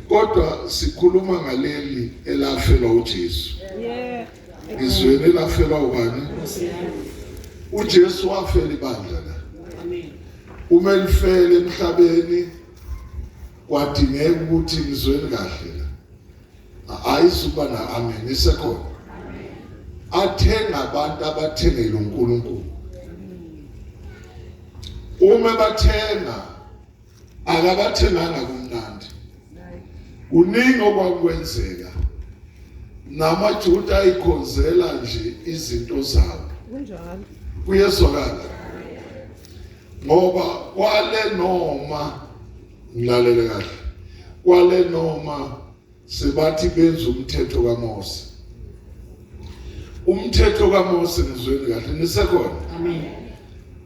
Kodwa sikhuluma ngaleli elafelwa uJesu. Yeah. Ngizweni elafelwa ubani? UJesu wafela ibandla la. Amen. Uma elifele emhlabeni kwadingeka ukuthi ngizweni kahle la. Ayizuba na amen isekhona. Athenga abantu abathengele uNkulunkulu. Uma bathenga akabathenganga kumnandi. Kuningi okwakwenzeka. NamaJuda ayikhonzela nje izinto zawo. Kunjalo. Kuyezwakala. Ngoba kwale noma ngilalele kahle. Kwale noma sebathi benza umthetho kaMose. Umthetho kaMose ngizweni kahle nisekhona. Amen.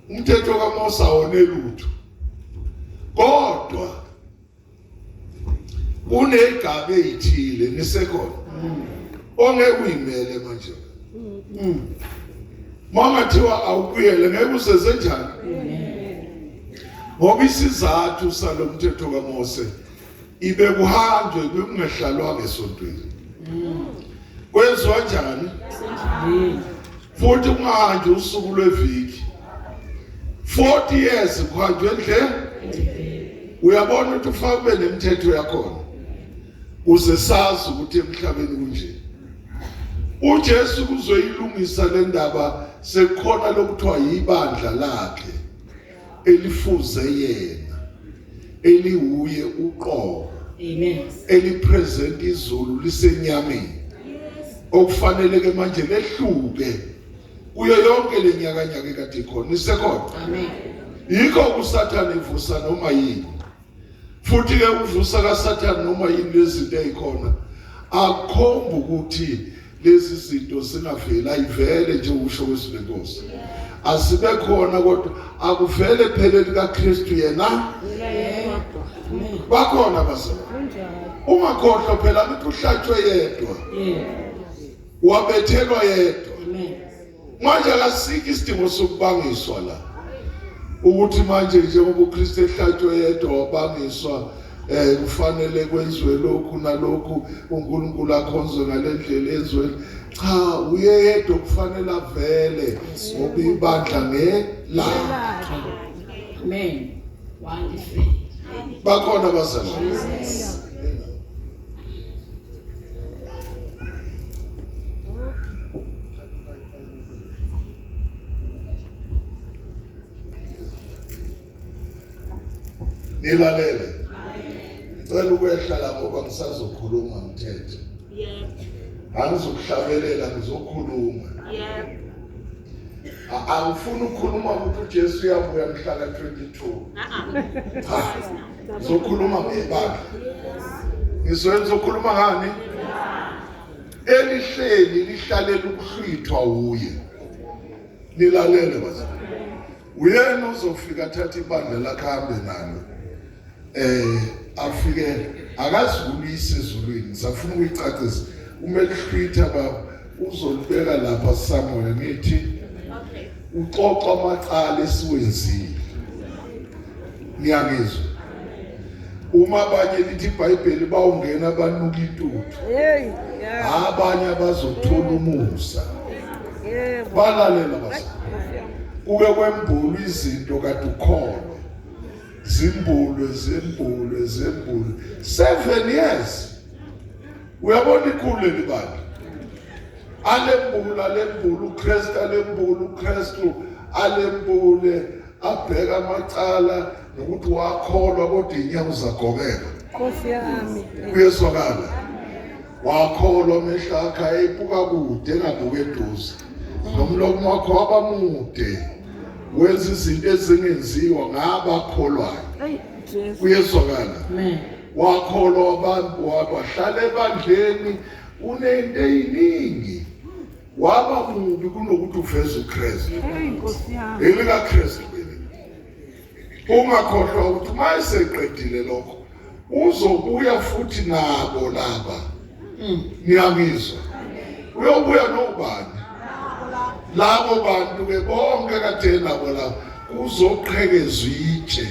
Umthetho kaMose awonelutho. Kodwa kunegaba ezithile nisekhona. Ongeke uyimele manje. Mangathiwa awubuyele ngeke uzenze njani? Ngoba isizathu salomthetho kaMose ibe kuhanjwe kungehlalwanga esontweni. Kwenziwa njani? Futhi kungahanjwa usuku lweviki. 40 years kuhanjwe endle. Uyabona ukuthi ufake ube nemithetho yakhona. Uze sazi ukuthi emhlabeni kunje. uJesu kuzoyilungisa le ndaba sekukhona lokuthiwa yibandla lakhe elifuze yena eliwuye uqobo. Amen. Elipresent izulu lisenyameni. Okufanele ke manje lehluke kuyo yonke lenyakanyaka ekade ikhona. Isekhona. Amen. Yikho uSathane evusa noma yini. Futhi ke uvusa kaSathane noma yini lezinto ezikhona akukhomba ukuthi lezi zinto zingaveli ayivele nje usho kwezwi lenkosi. Asibe khona kodwa akuvele pheleli kaKristu yena. Bakhona bazalwane. Ungakhohlwa phela ukuthi uhlatshwe yedwa. Wabethelwa yedwa. Manje akasikho isidingo sokubangiswa la. Ukuthi manje njengoba uKristu ehlatshwe yedwa wabangiswa eh kufanele kwenziwe lokhu nalokhu uNkulunkulu akhonzwe ngalendlela enziwe cha uyedwa kufanele avele ngoba ibandla ngelakhe. Amen. Wangifela. Bakhona abazalwane. Jesus. Nilalele. Ngicela ukwehla la ngoba ngisazokhuluma ngithethe. Yebo. Angizokuhlabelela ngizokhuluma. Yebo. Angifuni ukukhuluma ukuthi uJesu uyabuya mhla ka-22. Cha. Ngizokhuluma ngebandla. Ngizwe ngizokhuluma ngani? Elihleli lihlalela ukuhlwithwa uye. Nilalele bazalwane. Uyena uzofika athathe ibandla lakhe ahambe nalo. Eh afike akazikulisa ezulwini. Ngisafuna ukuyicacisa. Uma elihlwitha baba uzolibeka lapha Samuel ngithi uxoxa amacala esiwenzile. Niyangizwa? Uma abanye lithi iBhayibheli bawungena banuka intuthu. Hey, yeah. Abanye abazothola umusa. Yebo. Balalela bazalwane. Kuke kwembulwa izinto kade ukholwa. Zimbulwe, zimbulwe, zimbulwe. 7 years. Uyabona ikhulu leli bandla. Alembula, alembula uKristu, alembula uKristu, alembule abheka amacala nokuthi wakholwa kodwa inyawo zagobeka. Nkosi yami. Kuyezwakala. Wakholwa amehlo akhe ayebuka kude engabuki eduze. Nomlomo wakho wabamude. Wenza izinto ezingenziwa ngabakholwayo. Hey, Jesu. Kuyezwakala. Amen. Wakholwa abantu wabahlala ebandleni unento eyiningi. Waba mubi kunokuthi uveze uKristu. Hey, Nkosi yami. ElikaKristu leli. Ungakhohlwa ukuthi uma eseqedile lokho uzobuya futhi nabo laba. Niyangizwa? Uyobuya nobani? Labo bantu ke bonke kade nabo laba kuzoqhekezwa itshe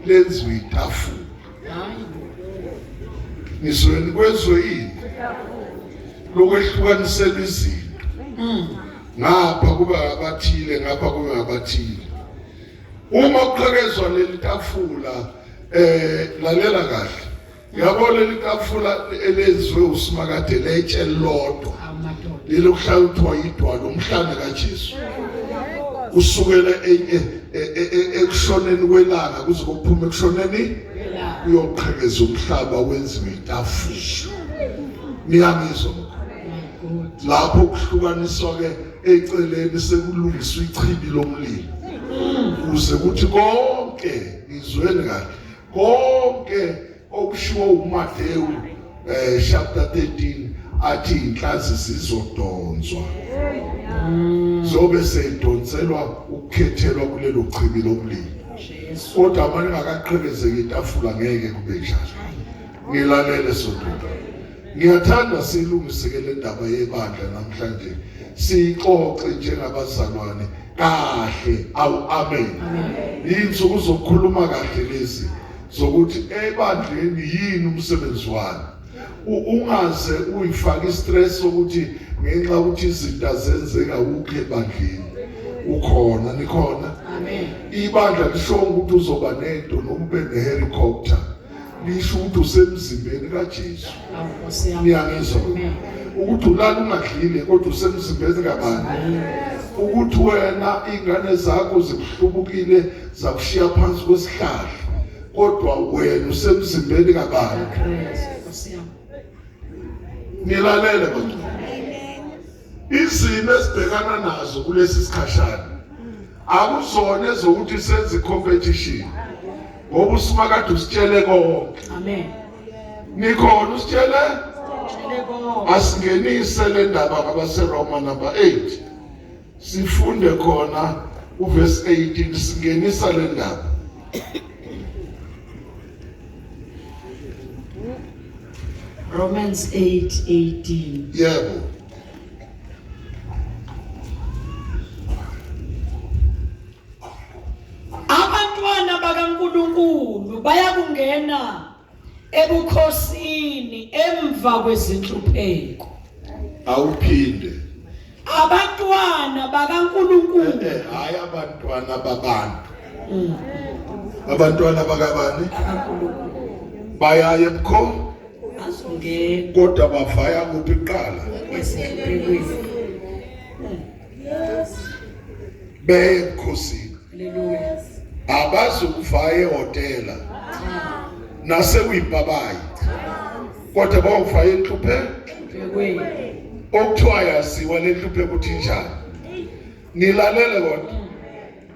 lenziwe itafula. Ngizweni kwezwe yini lokwehlukanisela izinto. Ngapha kuba abathile, ngapha kube abathile. Uma kuqhekezwa leli tafula lalela kahle. Yabo leli tafula elenziwe uSimakade letshe lodwa. Leli kuhlala kuthiwa idwala umhlane kaJesu. Kusukela ekushoneni kwelanga kuze kuphume ekushoneni uyoqhekeza umhlaba wenziwe itafula. Niyangizwa? Lapho kuhlukaniswa ke eceleni sekulungiswa ichibi lomlilo. Kuze kuthi konke ngizweni kahle. Konke okushiwo uMathewu chapter 13 athi inhlanzi zizodonswa. Zobe seyidonselwa ukukhethelwa kulelo chibi lomlilo. Kodwa uma lingakaqhekezeki itafula ngeke kube njalo. Ngilalele sontweni. Ngiyathanda silungise ke le ndaba yebandla namhlanje. Siyixoxe njengabazalwane kahle. Awu amen. Insuku zokukhuluma kahle lezi zokuthi ebandleni yini umsebenzi wani. Ungaze uyifake istress sokuthi ngenxa ukuthi izinto azenzeka ukho ebandleni. Ukhona nikhona. Amen. Ibandla lisho ukuthi uzoba nento noma ube nehelicopter. Lisho ukuthi usemzimbeni kaJesu. Niyangizwa ukuthi ulala ungadlile kodwa usemzimbeni kabani? Ukuthi wena ingane zakho zikuhlubukile zakushiya phansi kwesihlahla kodwa wena usemzimbeni kabani? Nilalele bantu. Izimo esibhekana nazo kulesi sikhashana akuzona ezokuthi senze competition ngoba uSimakade usitshele konke. Amen. Nikhona usitshele? Asingenise le ndaba ngabaseRoma number 8. Sifunde khona uverse 18 singenisa le ndaba. Romans 8:18. Yebo. Abantwana bakaNkuluNkulu bayakungena ebukhosini emva kwezinhlupheko. Awuphinde. Abantwana bakaNkuluNkulu. Hayi abantwana babantu. Abantwana bakabani? BakaNkuluNkulu. Bayaye ebukho Azongena kodwa bavaya kuphi kuqala? ezinhluphekweni. Beye ebukhosini. Haleluya. Abazukuvaya ehhotela nasekuyibabayi kodwa bawuvaya enhluphekweni okuthiwa yaziwa le nhlupheko ukuthi injani. Nilalele kodwa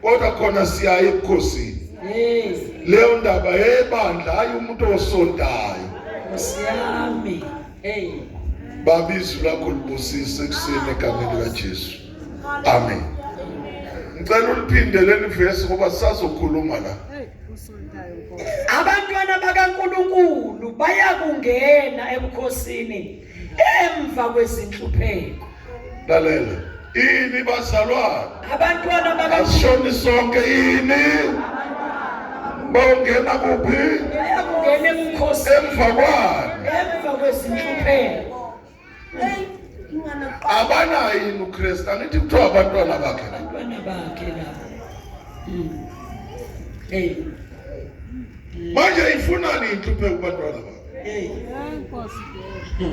kodwa khona siyaye ebukhosini. Leyo ndaba yebandla hayi umuntu osontayo. Nkosi yami. Hey. Baba izwi lakho libusise ekuseni egameni likaJesu. Amen. Ngicela uliphinde leli verse ngoba sisazokhuluma la. Abantwana bakaNkuluNkulu bayakungena ebukhosini emva kwezinhlupheko. Lalela. Ini bazalwane? Abantwana bakaNkulunkulu sonke ini? Bawungena kuphi? Bayakungena ebukhosini emva kwani? Emva kwezinhlupheko. Abanayo yini uKristu? Angithi kuthiwa abantwana bakhe la. Abantwana bakhe la. Hey. Manje ifunani inhlupheko kubantwana bakhe? Hey.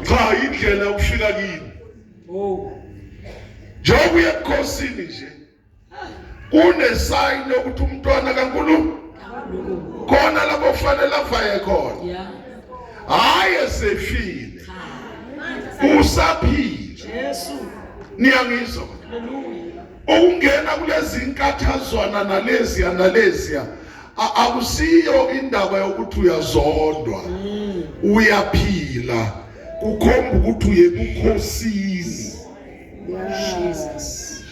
Cha, indlela yokufika kini. Oh. Njengoba uye ebukhosini nje kunesayini yokuthi umntwana kaNkulunkulu khona lapho kufanele avaye khona. Hayi esefile. Usaphila. Jesu. Niyangizwa? Haleluya. Ukungena kulezi nkathazwana naleziya naleziya akusiyo indaba yokuthi uyazondwa. Uyaphila. Kukhomba ukuthi uye ebukhosini. Jesus.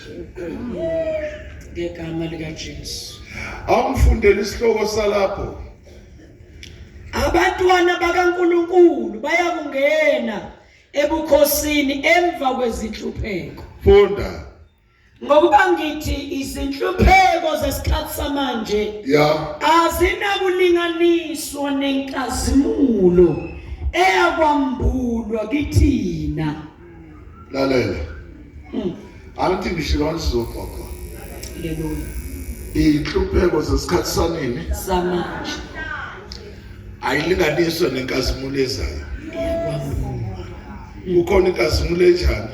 Ngegama lika Jesu. Awungifundele isihloko salapho. Abantwana bakaNkuluNkulu bayakungena ebukhosini emva kwezinhlupheko. Funda. Ngokuba ngithi izinhlupheko zesikhathi samanje Ya. azinakulinganiswa nenkazimulo. Iyakwambulwa kithina. Lalela. Angithi ngishilo ngathi sizoxoxa. Haleluya. Inhlupheko zesikhathi sanini? Samanje. Ayilinganiswe nenkazimulo ezayo. Iyakwambulwa. Kukhona inkazimulo enjani?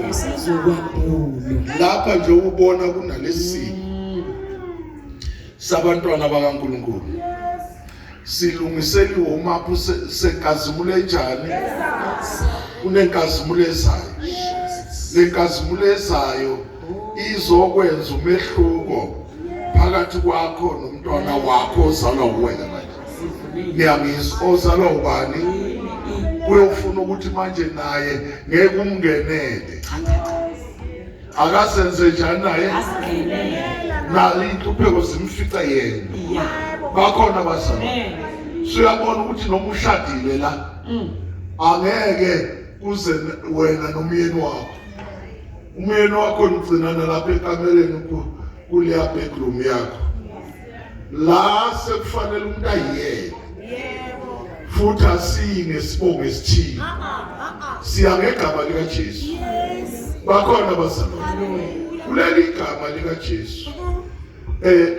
Esazokwambulwa. Lapha nje ubona kunalesimo sabantwana bakaNkuluNkulu. Silungiseliwe umaphu senkazimulo enjani? Kunenkazimulo ezayo. Lenkazimulo ezayo izokwenza umehluko phakathi kwakho nomntwana wakho ozalwa uwena manje. Ngiyangizwa ozalwa ubani? Kuyofuna ukuthi manje naye ngeke umngenele. Akasenze njani naye? Asingenele. Nayo inhlupheko zimfica yena. Bakhona abazalwane. Suyabona ukuthi noma ushadile la angeke kuze wena nomyeni wakho. Umyeni wakho nigcinana lapha ekamereni kuleya bedroom yakho. La sekufanele umuntu ayiyele. Futhi asiyi ngesibongo esithile. Siya ngegama likaJesu. Bakhona abazalwane. Kuleli gama likaJesu.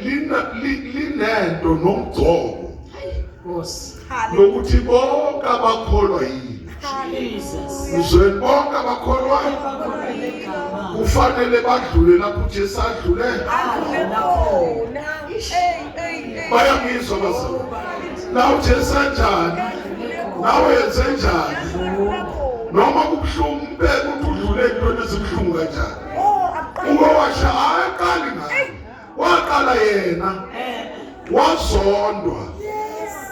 Lina linento nomgcobo. Nkosi. Lokuthi bonke abakholwa yini. Jesus. Uzweni bonke abakholwa kufanele badlule lapho uJesu adlule. Bayangizwa bazalwane. La uJesu anjani? Nawe yenze njani? Noma kubuhlungu beka ukuthi udlule entweni ezibuhlungu kanjani. Uke washa aqali ngayo. Waqala yena. Wazondwa.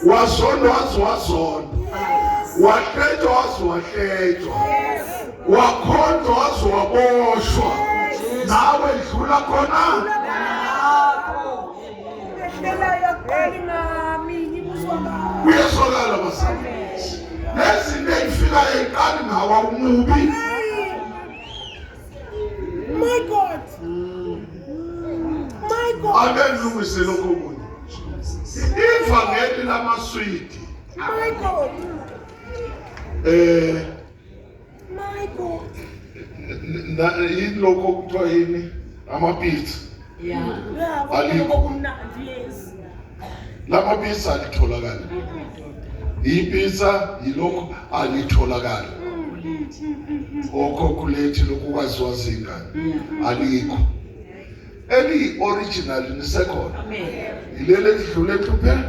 Wazondwa waze wazondwa. Wahletshwa waze wahletshwa. Wakhonjwa waze waboshwa. Nawe dlula khona. Kuyezwakala bazalwane. Lezinto ey'fika ey'qali ngawa umubi. My God. My God. Ake ngilungise lokho kunye. Ivangeli lamaswidi. My God. My God. Yini lokho okuthiwa yini? Amapizza. Yeah. Yeah, Alikho. okumnandi, yes. Lamapizza alitholakali. Ipizza yilokho alitholakali. Okhokhulethi lokhu kwaziwa zingane. Alikho. Eli original nisekhona. Amen. Ilele edlule enhlupheni.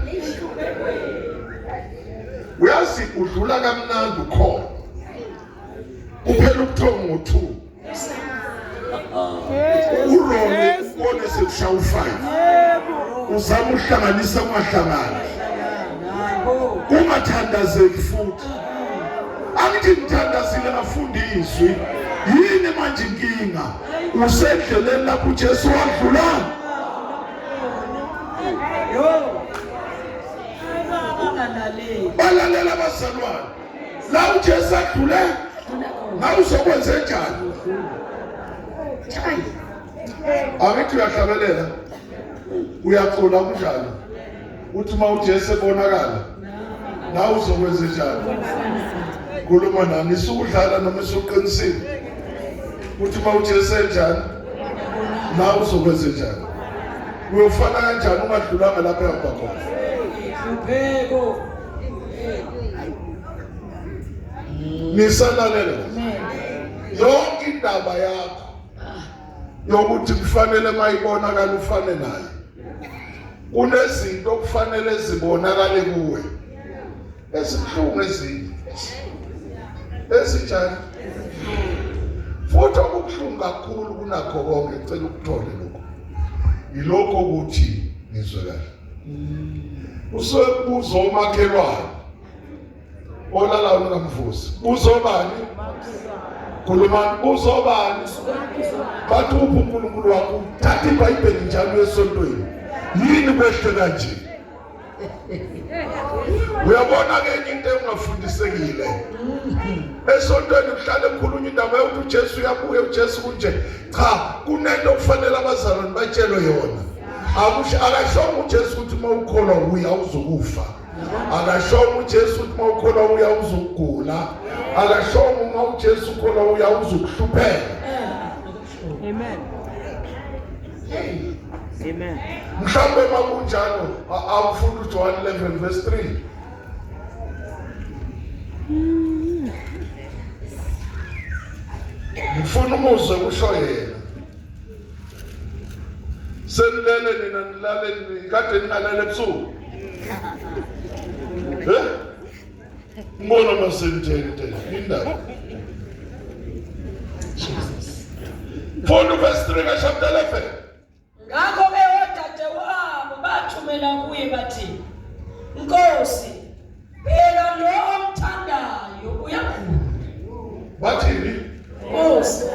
Uyazi udlula kamnandi ukhona. Uphela ubuthongo ngo2. Urone ubone sekushaya u5. Uzama ukuhlanganisa kungahlangani. Kungathandazeki futhi. Angithi ngithandazile ngafunda izwi. Yini manje inkinga? Usendleleni lapho uJesu wadlula. Ungalaleli. Balalela abazalwane. La uJesu adlule, nawe uzokwenza njani? Angithi uyahlabelela. Uyacula kunjalo. Uthi uma uJesu ebonakala, nawe uzokwenza njani? Khuluma nami isukudlala noma isuqinisile. Uthi uma uJesu enjani, nawe uzokwenza njani? Uyofana kanjani ungadlulanga lapho ehamba khona? Inhlupheko. Nisalalela. Yonke indaba yakho yokuthi kufanele mayibonakala ufane naye. Kunezinto okufanele zibonakale kuwe. Ezibuhlungu ezinye. Ezinjani? Futhi okubuhlungu kakhulu kunakho konke ngicela ukuthole lokho. Yilokho ukuthi ngizwe kahle. Usebuza umakhelwane. Olala ungamvusi. Uzobani? Khulumani uzobani? Bathi uphi uNkulunkulu wakho? Thatha iBhayibheli njalo esontweni. Yini kwehle kanje? Uyabona ke enye into engafundisekile. Esontweni kuhlale kukhulunywa indaba yokuthi uJesu uyabuya, uJesu kunje. Cha, kunento okufanele abazalwane batshelwe yona. Akusho akashongo uJesu ukuthi uma ukholwa uya uzokufa. Akashongo uJesu ukuthi uma ukholwa uya uzokugula. Akashongo uma uJesu ukholwa uya uzokuhlupheka. Amen. Amen. Mhlawumbe uma kunjalo awufunda uJohn 11 verse 3. Ngifuna umuzwe kusho yena. Senilele nina nilale kade ningalele ebusuku. Eh? Ngibona masentente indaba. Funda verse 3 ka chapter 11. Ngakho-ke odadewabo bathumela kuye bathi, Nkosi, bheka lo omthandayo uyagula. Bathini? Nkosi,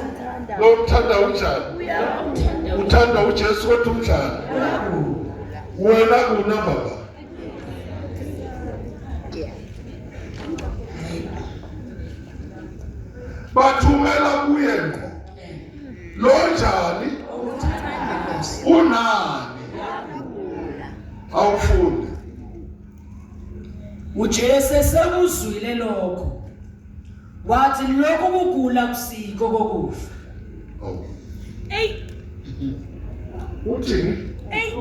Lo mthanda unjani? uyamthanda Uthanda uJesu kodwa unjani? Wena kunamba ba. Bathumela kuye ngqo. Lo njani? Unani? Awufunde. uJesu esekuzwile lokho wathi lokhu kugula kusiko kokufa. Oh. Hey. Uthini? Hey.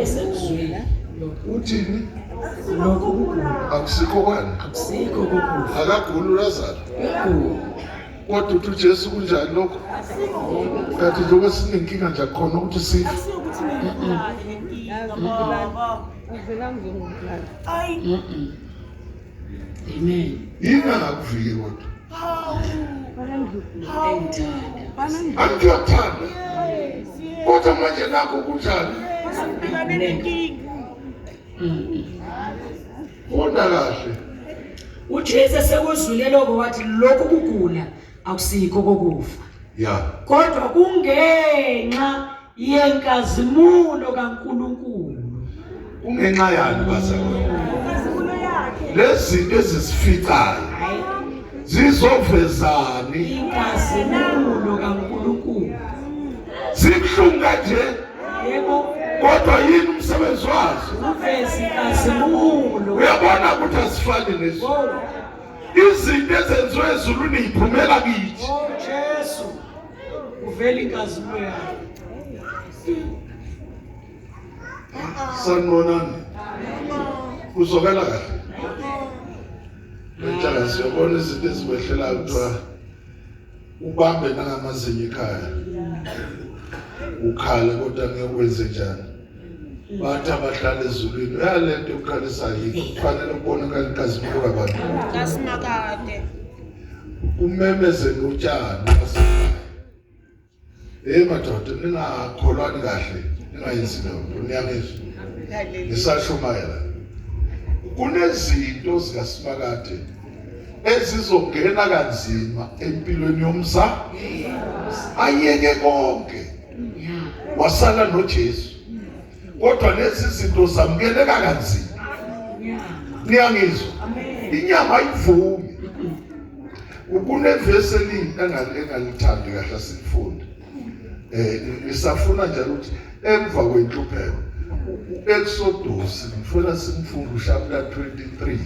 Esekuzwile lokho Uthini? lokhu kugula Akusikho kwani? akusiko kokufa. Akaguli uLazaro. Uyagula. Kodwa uthi uJesu kunjani lokho? Kanti njengoba sinenkinga nje khona ukuthi sife. Akusiyo ukuthi ningibulale ngenkinga baba. Ayi. Amen. Yini angakuviki kodwa? Hawu. Hawu. Engithanda. Angiyakuthanda. Yes, yes. Kodwa manje nakho kunjani? Sibhekane nenkinga. Funda kahle. uJesu esekuzwile lokho wathi lokhu kugula akusikho kokufa. Ya. Kodwa kungenxa yenkazimulo kaNkuluNkulu. Kungenxa yani bazalwane? Inkazimulo yakhe. Lezi zinto ezisificayo zizovezani? Inkazimulo kaNkuluNkulu. Zibuhlungu kanje Yebo, kodwa yini umsebenzi wazo? uveza inkazimulo. Uyabona ukuthi asifani nezulu. Oh, Izinto ezenziwe ezulwini yiphumela kithi. oh Jesu. Uvela inkazimulo yakhe. Sanibonani. Uzokela kahle. Lentshaka siyabona izinto eziwehlelayo kuthiwa ubambe nangamazinyo ekhaya. Ukhale kodwa ngeke wenze njani. Bathi abahlala ezulwini uyalento yokukhalisa yikho kufanele kubonakale inkazimulo kabantu. Kasimakade. Umemezele utshani basekhaya. Hey madoda ningakholwani kahle ningayenzi leyo nto niyangizwa. Ngisashumayela. Kunezinto zikaSimakade ezizongena kanzima empilweni yomza ayeke konke wasala noJesu kodwa lezi zinto zamukeleka kanzima. Niyangizwa? Inyama ayivumi. Kunevesi engalithandi kahle asilifunde. Ngisafuna njalo ukuthi emva kwenhlupheko u-Exodus ngifuna simfunde ushapter 23.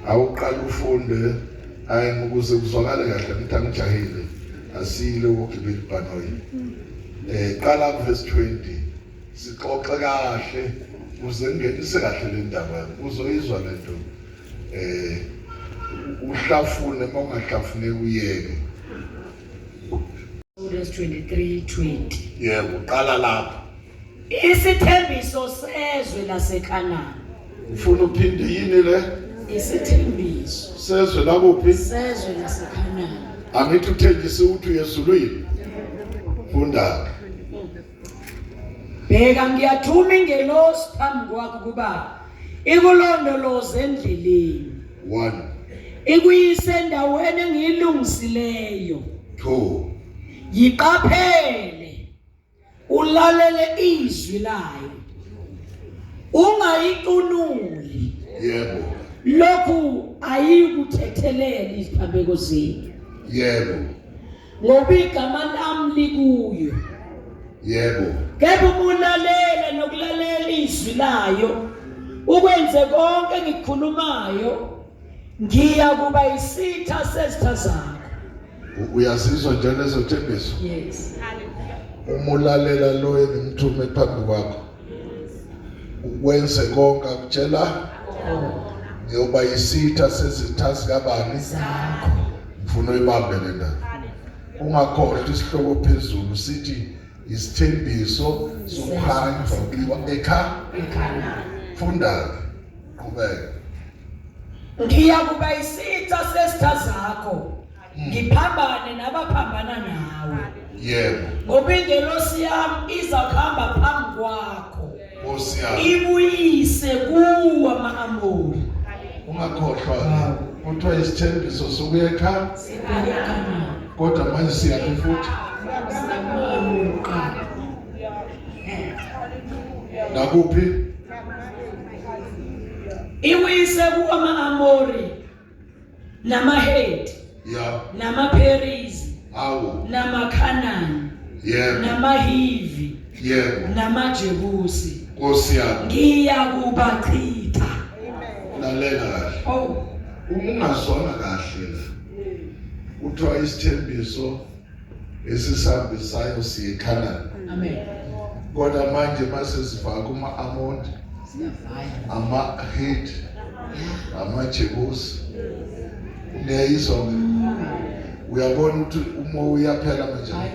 Awuqala ufunde hayi ukuze kuzwakale kahle ngithi angijahile asiyile ukugibela ibhanoyi. Qala verse 20 sixoxe kahle uze ngingenise kahle le ndaba uzoyizwa lento. Uhlafune uma ungahlafune uyeke. Exodus 23:20. Yebo, qala lapho. Isithembiso sezwe laseKhanani. Ufuna uphinde yini le? Isithembiso Sezwe lakuphi? sezwe laseKhanani. Angithi uthengise ukuthi uyezulwini. Funda. Bheka ngiyathuma ingelosi phambi kwakho kuba ikulondoloze endleleni. 1 Ikuyise endaweni engiyilungisileyo. 2 Yiqaphele ulalele izwi layo. Ungayicunuli. Yebo. Lokhu ayikuthethelela iziphambeko zenu. Yebo. Ngoba igama lami likuyo. Yebo. Kepha uma ulalela nokulalela izwi layo, ukwenze konke engikukhulumayo, ngiya kuba isitha sezitha zakho. Uyazizwa nje lezo thembiso? Yes. Uma ulalela lo engimthume phambi kwakho, ukwenze konke akutshela, ngiyoba isitha sezitha zikabani? Zakho. Ngifuna uyibambe le ndaba. Ungakhohlwa isihloko phezulu sithi isithembiso sokuhanjwa kuyiwa ekhaya. Funda, qhubeka. Ngiyakuba isitha sesitha zakho, ngiphambane nabaphambana nawe. Yebo. Ngoba ingelosi yami iza kuhamba phambi kwakho. Nkosi yami. Ibuyise kuwo ama-Amori. Ungakhohlwa kuthiwa isithembiso sokuya ekhaya. Sibheke eKhanani. Kodwa manje siyaphi futhi? Ama-Amori kuqala. Nakuphi? Iwise kuwo ama-Amori namaHeti Ya. namaPerizi Awu. namaKhanani Yebo. namaHivi Yebo. namaJebusi Nkosi yami. ngiyakubachitha. Lalela kahle. Oh, Uma ungazwana kahle la. Kuthiwa isithembiso esisambisayo siye eKhanani. amen. Kodwa manje mase sivaka kuma-Amoni, Siyavaya. ama-Heti, amaJebusi. Niyayizwa ke? Uyabona ukuthi uma uyaphela manje. Hayi.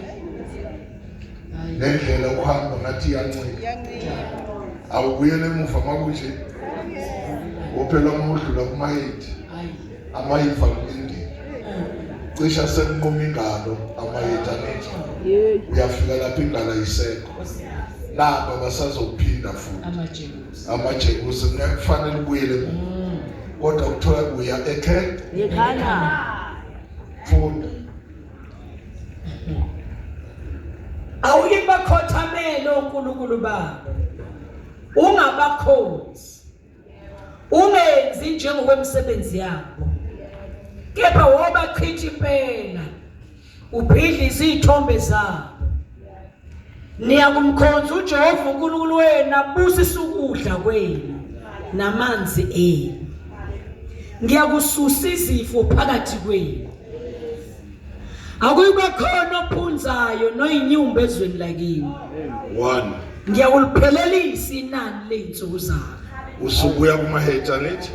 Hayi. Nendlela ukuhamba ngathi iyancika. Awubuyele emuva makunje. Uphela uma udlula kumaHeti, Hayi. amaHiva kulindile. Cisha sekunquma ingalo amaHeti angithi. Uyafika lapho ingalo ayisekho. Nabo basazophinda futhi. AmaJebusi. AmaJebusi kufanele ubuyele emuva. Kodwa kuthiwa uya ekhaya. Funda. Awuyibakhothamele onkulunkulu babo. Ungabakhonzi. Ungenzi njengokwemisebenzi yabo. Kepha wobachitha impela. Ubhidlize izithombe zabo. Niyakumkhonza uJehova uNkulunkulu wenu, abusise ukudla kwenu namanzi enu. Ngiyakususa izifo phakathi kwenu. Akuyuba khona ophunzayo noyinyumba ezweni lakini. 1. Ngiyakuliphelelisa inani ley'nsuku zakho. Usubuya kumaHeti angithi?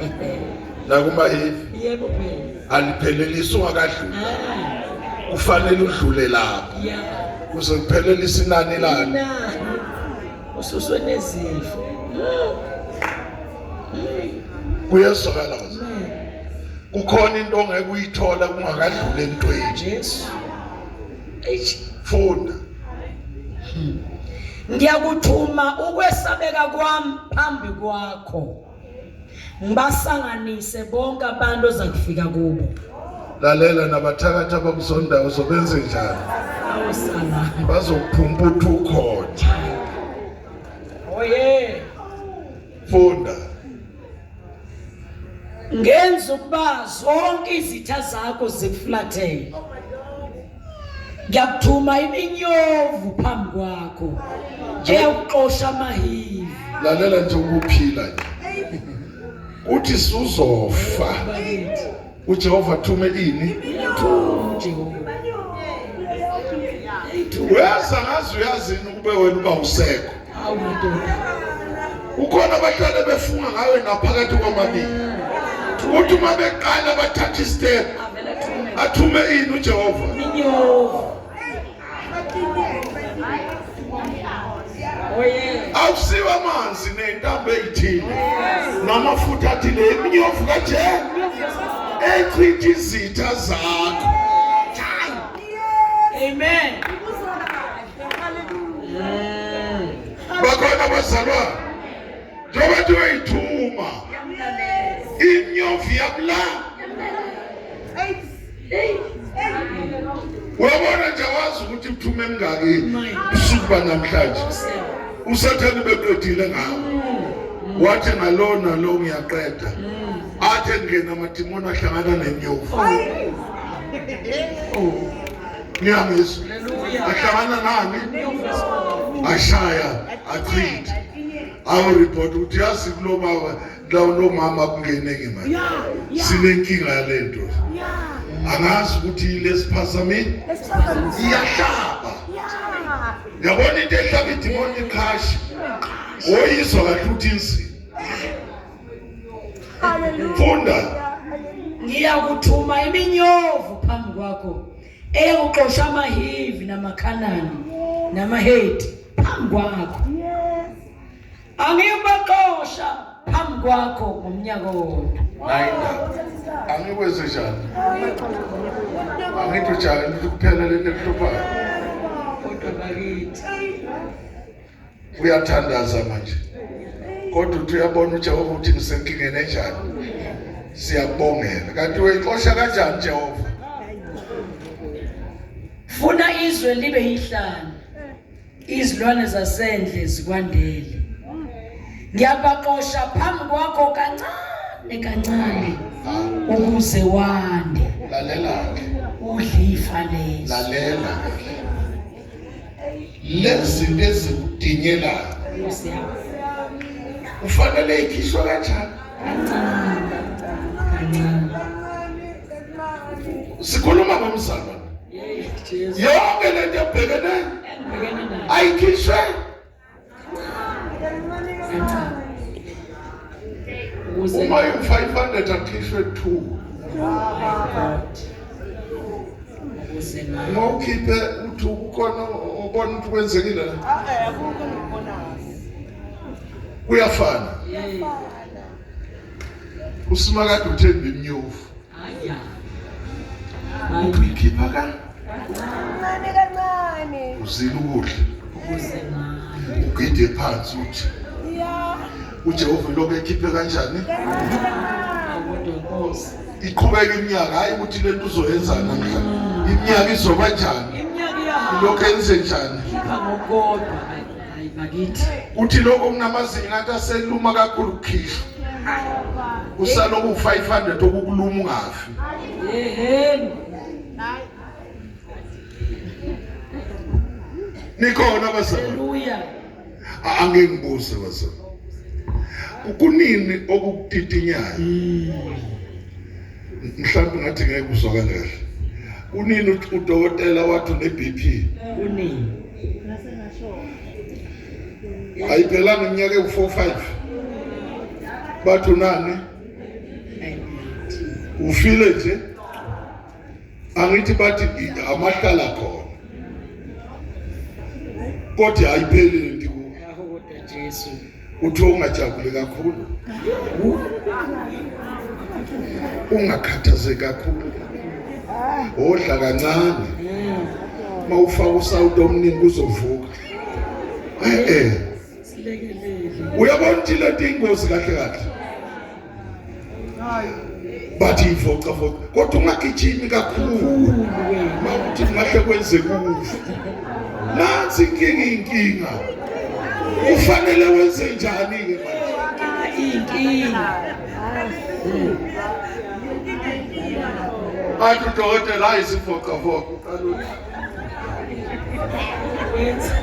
NakumaHivi. Yebo phela. Aliphelelisi ungakadluli. Ah, Kufanele udlule lapho. ya. Kuze kuphelelise inani lani. Inani. Ususwe nezifo. Kuyezwakala kaze. Kukhona into ongeke uyithola kungakadluli entweni. Jesu. Eish. Funda. Ngiyakuthuma ukwesabeka kwami phambi kwakho. Ngibasanganise bonke abantu ozakufika kubo. Lalela nabathakathi abakuzondayo uzobenze njani? Awusala. Bazokuphumputha ukhona. Oh yeah. Funda. Ngenza ukuba zonke izitha zakho zikuflathele. Ngiyakuthuma iminyovu phambi kwakho. Eyakuxosha amahivi. Lalela nje ukuphila nje. Uthi suzofa. uJehova thume ini? Jehova. Uyazi angazi uyazini ukube wena uba usekho. Awu madoda. Ukhona abahlale befunga ngawe naphakathi kwamabili. Uthi uma beqala bathatha istep Avela thume athume ini uJehova. iminyovu. Oh yeah. Awusiwa amanzi nentambo eyithile. Namafutha athile iminyovu kaje. Echitha izitha zakho. Amen. Bakhona abazalwane. Njengoba nje uyithuma inyovu yabula. Uyabona nje wazi ukuthi uthume emingaki usuku banamhlanje. Usathane beqedile ngawo. Wathi ngalona lo ngiyaqeda. Athe ngena amadimoni ahlangana nenyovu. Oh. Ngiyangizwa. Ahlangana nani? Ashaya achitha. Awu report ukuthi yazi kulo baba lo mama kungeneke manje. Sinenkinga yalento. Angazi ukuthi lesiphazamile iyahlaba. Yabona into ehlaba idimoni iqhashi. Oyizwa kahle ukuthi inzima. Funda. Ngiyakuthuma iminyovu phambi kwakho eyakuxosha amaHivi namaKhanani namaHeti phambi kwakho. Angiyubaxosha phambi kwakho ngomnyaka owodwa. Nayinda. Angikwenze njani? Angithi njani kuphela lento ekuhluphayo. Kodwa bakithi Uyathandaza manje. Kodwa uthi uyabona uJehova ukuthi ngisenkingeni enjani. Siyakubongela. Kanti uyixosha kanjani Jehova? Funa izwe libe yihlane. Izilwane zasendle zikwandele. Ngiyabaxosha phambi kwakho kancane kancane ukuze wande. Lalela ke. Udle ifa lezwe. Lalela ke. Lezi zinto ezikudinyelayo Nkosi yami. kufanele ikhishwe kanjani? Kancane kancane. Sikhuluma ngomzalwane. Yey Jesu. Yonke lento ebhekene Engibhekene nayo. ayikhishwe Kancane. Ukuze uma i-500 akhishwe 2. My God. Ukuze ngayo. Uma ukhiphe uthi kukhona ubona ukuthi kwenzekile la. Akukho engikubonayo. Kuyafana. Yey. Usimakade uthemba imnyovu. Aya. Uthi uyikhipha ka Kancane kancane. uzila ukudla. Ukuze ngayo. Ugide phansi uthi Ya. uJehova lokho ekhiphe kanjani? Kancane kancane. Kodwa Nkosi. Iqhubeka iminyaka hayi ukuthi lento uzoyenza namhla. Iminyaka izoba njani? Iminyaka iyahamba. Lokho enze njani? Khipha ngokodwa hayi bakithi. Uthi lokho kunamazinyo ngathi aseluma kakhulu ukukhishwa. Usaloku u500 okukuluma ungafi. Yeheni. Nikhona bazalwane. Haleluya. Angeke ngibuze bazalwane. Kunini okukutitinyayo? Mhlawumbe ngathi ngeke uzwakale kahle. Kunini udokotela wathi une BP? Kunini? Ayiphelanga iminyaka ewu4 5. Bathi unani? Ufile nje. Angithi bathi amahlala khona. Kodwa ayipheli lento kuwo. Kodwa Jesu. Uthi ungajabuli kakhulu. Ungakhathazeki kakhulu. Odla kancane. Mawufaka usawuti omningi uzovuka. Eh. Silekelele. Uyabona ukuthi lento ingozi kahle kahle. Bathi ivoca voca kodwa ungagijimi kakhulu. Mawuthi kungahle kwenzeke ukufa. Nansi inkinga inkinga. Kufanele wenze njani ke manje? Inkinga. Athi udokotela hayi sivoca voca uqala uthi Wenza.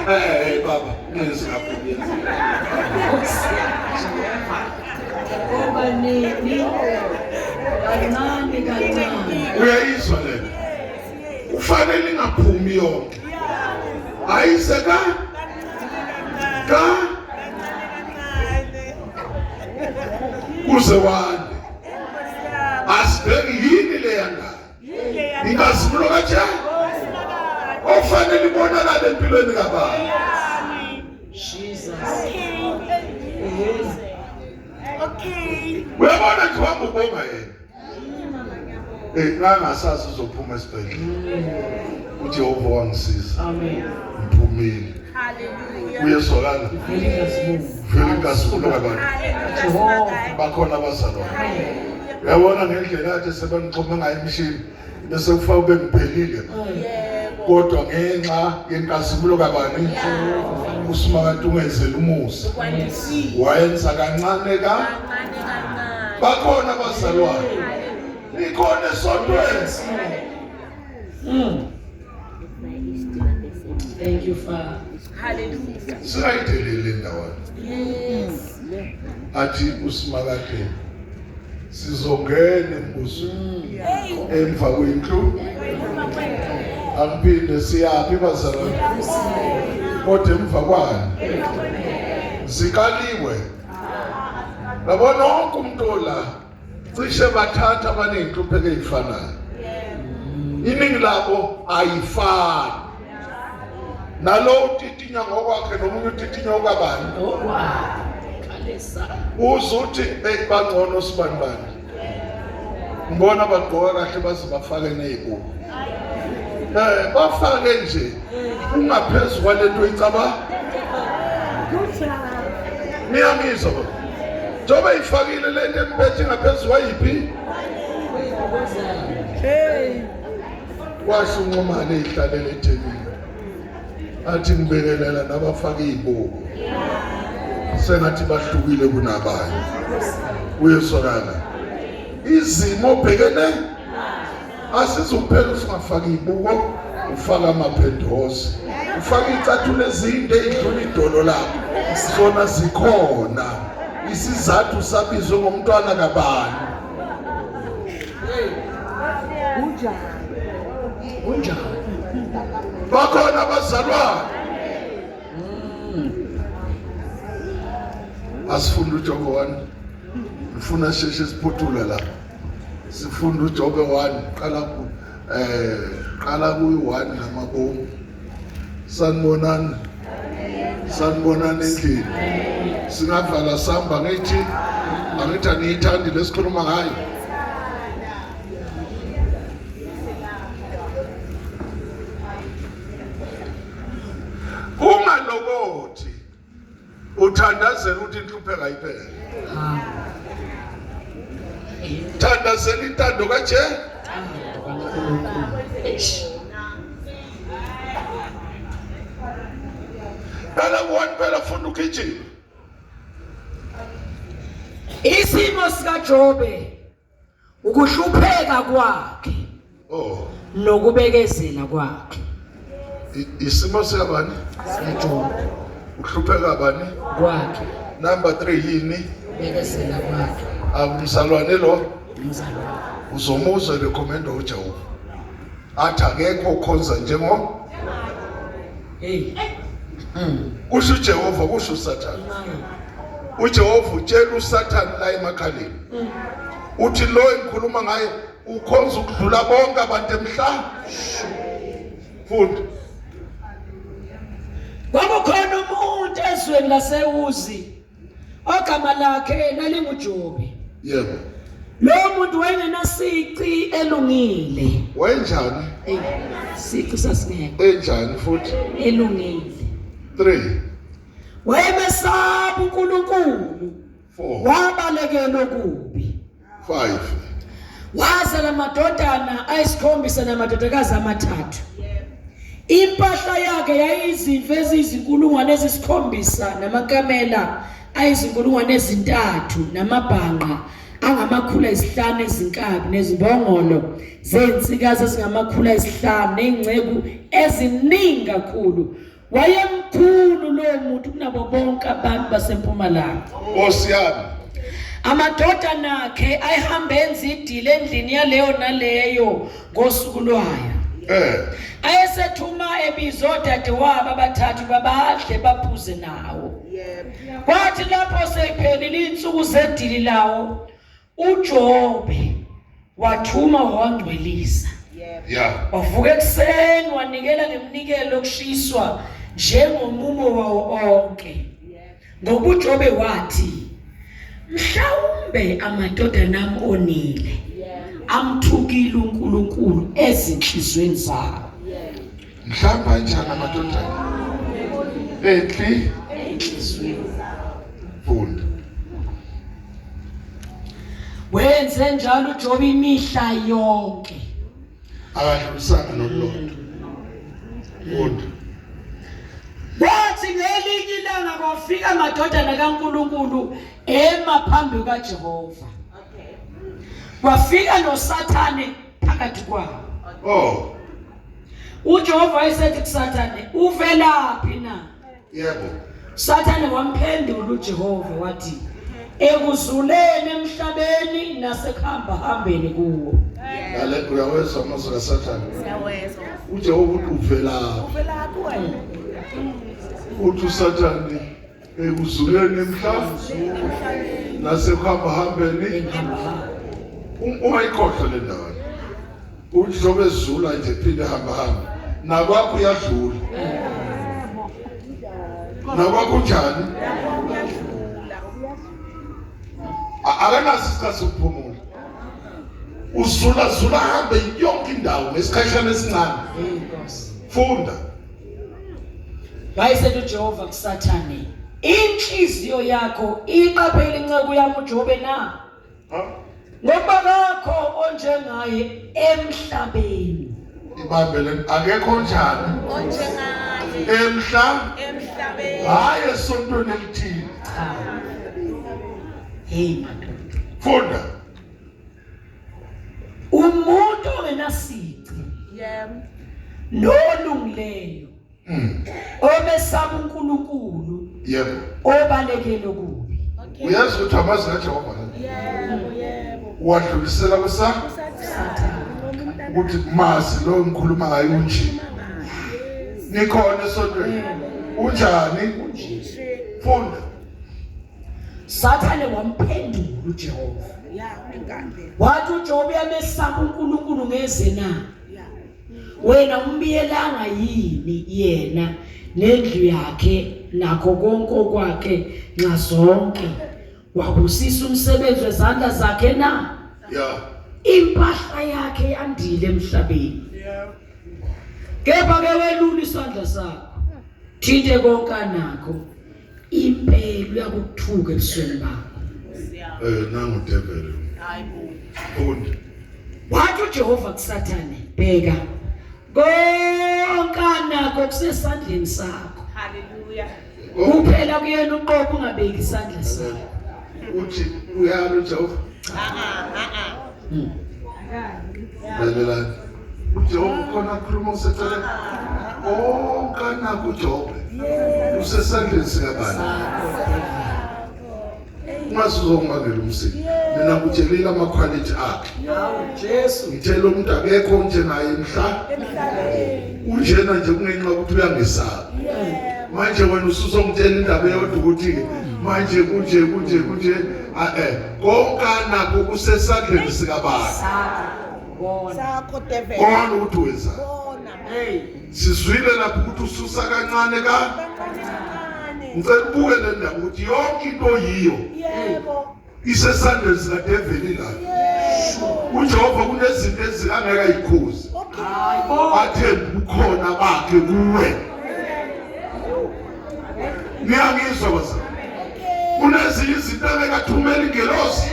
eh baba ungenzi kakhulu yenza. Ngoba nini? Kancane kancane. Uyayizwa le. Kufanele ingaphumi yonke. Ayise ka ka kuze wande. Asibheki yini le yangayo. Inkazimulo kaJehova. Ofanele ibonakale empilweni kababa. Jesus. Okay. Uyabona nje uhamba ubonga yena. Eh ngangasazi uzophuma esibhedlela. uJehova wangisiza. Amen. Ngiphumile. Hallelujah. Uyezwakala. Vele inkazimulo. Vele inkazimulo kababa. Jehova. Bakhona abazalwane. Uyabona ngendlela kade sebengixhome ngayo emishini bese kufaka bengiphelile. Kodwa ngenxa yenkazimulo kabani uSimakade ungenzela umusa. Wayenza kancane ka Kancane kancane. bakhona abazalwane. Nikhona esontweni. Thank you, Father. Hallelujah. Singayideleli indawana. Yes. Athi usimakade sizongena embusweni emva kwendlu angiphinde siyaphi bazalwane kodwa emva kwani zikaliwe yabona wonke umuntu ola cishe bathatha abaney'nhlupheko ey'fanayo iningi labo ayifani nalo utitinya ngokwakhe nomunye utitinya okwabani uze uthi eyi bangcono sibani bani ngibona bagqoka kahle baze bafake ney'buko um bafake nje ungaphezu kwalento oyicaba niyangizwa ba njengoba ifakile le nto emphethe ingaphezu kwayiphi kwasho unxumane eyihlalele ethekwini athi ngibekelela nabafake iy'buko sengathi bahlukile kunabanye uyezwakala izimo obhekene asizukuphela usungafaki ibuko ufaka amaphendosi ufaka icathulo ezinde idlula idolo lakho sona zikhona isizathu sabizwe ngomntwana kabani Kunjani? Kunjani? Bakhona abazalwane. Asifunda uJobe 1. Ngifuna sheshe siphuthule la. Sifunda uJobe 1 qala ku eh qala kuyi 1 ngamabomu. Sanibonani. Sanibonani endlini. Singavala samba ngithi angithi aniyithandi lesikhuluma ngayo. Ungalokothi uthandazela ukuthi inhlupheko ayiphele. Thandazela intando kaJe. Qala one phela funda ugijima. Isimo sikaJobe ukuhlupheka kwakhe Oh, nokubekezela kwakhe isimo sikabani? sikaJobe Ukuhlupheka bani? kwakhe Number 3 yini? bekezela kwakhe Akumzalwane lo umzalwane uzomuzwa recommend uJehova. Athi akekho okhonza njengo hey kusho uJehova kusho uSathane. uJehova utshela uSathane la emakhaleni. Uthi lo engikhuluma ngaye ukhonza ukudlula bonke abantu emhlabeni. Funda. Kwakukhona umuntu ezweni laseUzi ogama lakhe lalinguJobe. Yebo. Lowo muntu wayengenasici elungile. Wayenjani? Ey, sici sasingekho Enjani futhi? elungile. 3 Wayemesaba uNkulunkulu. 4 Wabalekela okubi. 5 Wazala amadodana ayisikhombisa namadodakazi amathathu. Impahla yakhe yayizimvu eziyizinkulungwane ezisikhombisa namakamela ayizinkulungwane ezintathu namabhanqa angamakhulu ayisihlanu ezinkabi nezimbongolo zezinsikazi ezingamakhulu ayisihlanu ney'nceku eziningi kakhulu. Wayemkhulu lowo muntu kunabo bonke abantu basempumalanga. Nkosi yami. Amadodana akhe ayehamba enza idili endlini yaleyo naleyo ngosuku lwayo. Ayesethuma ebiza odadewabo abathathu babadle baphuze nawo. Kwathi lapho seyiphelile insuku zedili lawo, uJobe wathuma wangcwelisa. Wavuka ekuseni wanikela ngeminikelo yokushiswa njengomumo wawo onke. Ngoba uJobe wathi, mhlawumbe amadodana ami onile, amthukile uNkulunkulu ezinhlizweni zawo. Mhlawumbe anjani amadodana? Enhli Enhlizweni. Funda. Wenze njalo uJobe imihla yonke. Akadlulisanga nolulodwa. Funda. Kwathi ngelinye ilanga kwafika amadodana kaNkulunkulu ema phambi kukaJehova. Kwafika noSathane phakathi kwawo. Oh. UJehova wayesethi kuSathane, uvelaphi na? Yebo. Sathane wamphendula uJehova wathi, ekuzuleni emhlabeni nasekuhamba hambeni kuwo. Lale uyawezwa amazwi kaSathane. Siyawezwa. UJehova uthi uvelaphi? Uvelaphi wena? Uthi uSathane ekuzuleni emhlabeni nasekuhamba hambeni. Ungayikhohlwa le ndawo. Uthi njengoba ezula nje phinde hamba hamba. Nakwakho uyadlula. Nakwakho unjani? Akanaso isikhathi sokuphumula. Uzula zula hambe yonke indawo ngesikhashana esincane. Funda. Wayesethi uJehova kuSathane, inhliziyo yakho iqaphele inceku yami uJobe na? Ngoba kakho onjengaye emhlabeni. Ibambe le akekho onjani onjengaye emhla emhlabeni. Hayi esontweni elithile. Cha. Hey madoda. Funda. Umuntu ongenasici. Yebo. Nolungileyo. Obesaba uNkulunkulu. Yebo. Obalekele kubi. Uyazi ukuthi amazwi kaJehova Yebo, yebo. Uwadlulisela kusa Sathane. ukuthi mazi lo ngikhuluma ngaye unje. Nikhona esontweni. Unjani? Funda. Sathane wamphendula uJehova. Yeah, ingane. Wathi uJobe uyamesaba uNkulunkulu ngeze na? Yeah. Wena umbiyelanga yini yena nendlu yakhe nakho konke okwakhe nxa zonke wabusisa umsebenzi wezandla zakhe na? Yeah. Impahla yakhe yandile emhlabeni. Yeah. Kepha ke welula isandla sakho thinte konke anakho impela uyakuthuka ebusweni bakho. Eh nangu devil. Hayibo. Funda. Wathi uJehova kuSathane, bheka konke anakho kusesandleni sakho. Hallelujah. Kuphela kuyena uqobo ungabeki isandla sakho. Uthi uyalo uJehova. Lalelani. UJehova khona akhuluma useceleni. Konke anakho uJobe. Usesandleni sikabani? Ungaze uzongibangela umsindo. Mina ngikutshelile amakhwalithi akhe. Hawu Jesu. Ngithe lo muntu akekho onjengaye mhla. Unjena nje kungenxa yokuthi uyangesaba. Manje wena usuzongitshela indaba eyodwa ukuthi manje kunje kunje kunje eh konke anakho kusesandleni sikabani. Sakho. Bona. Sakho devil. Bona ukuthi wenza. Bona. Hey. Sizwile lapho ukuthi ususa kancane ka Kancane kancane. ngicela ubuke le ndaba ukuthi yonke into oyiyo Yebo. isesandleni sikadeveli la. Yebo. uJehova kunezinto ezingeke ayikhuze. Okay. Hayibo. Athembe ubukhona bakhe kuwe. Niyangizwa bazalwane? Kunezinye izinto angeke athumele ingelosi.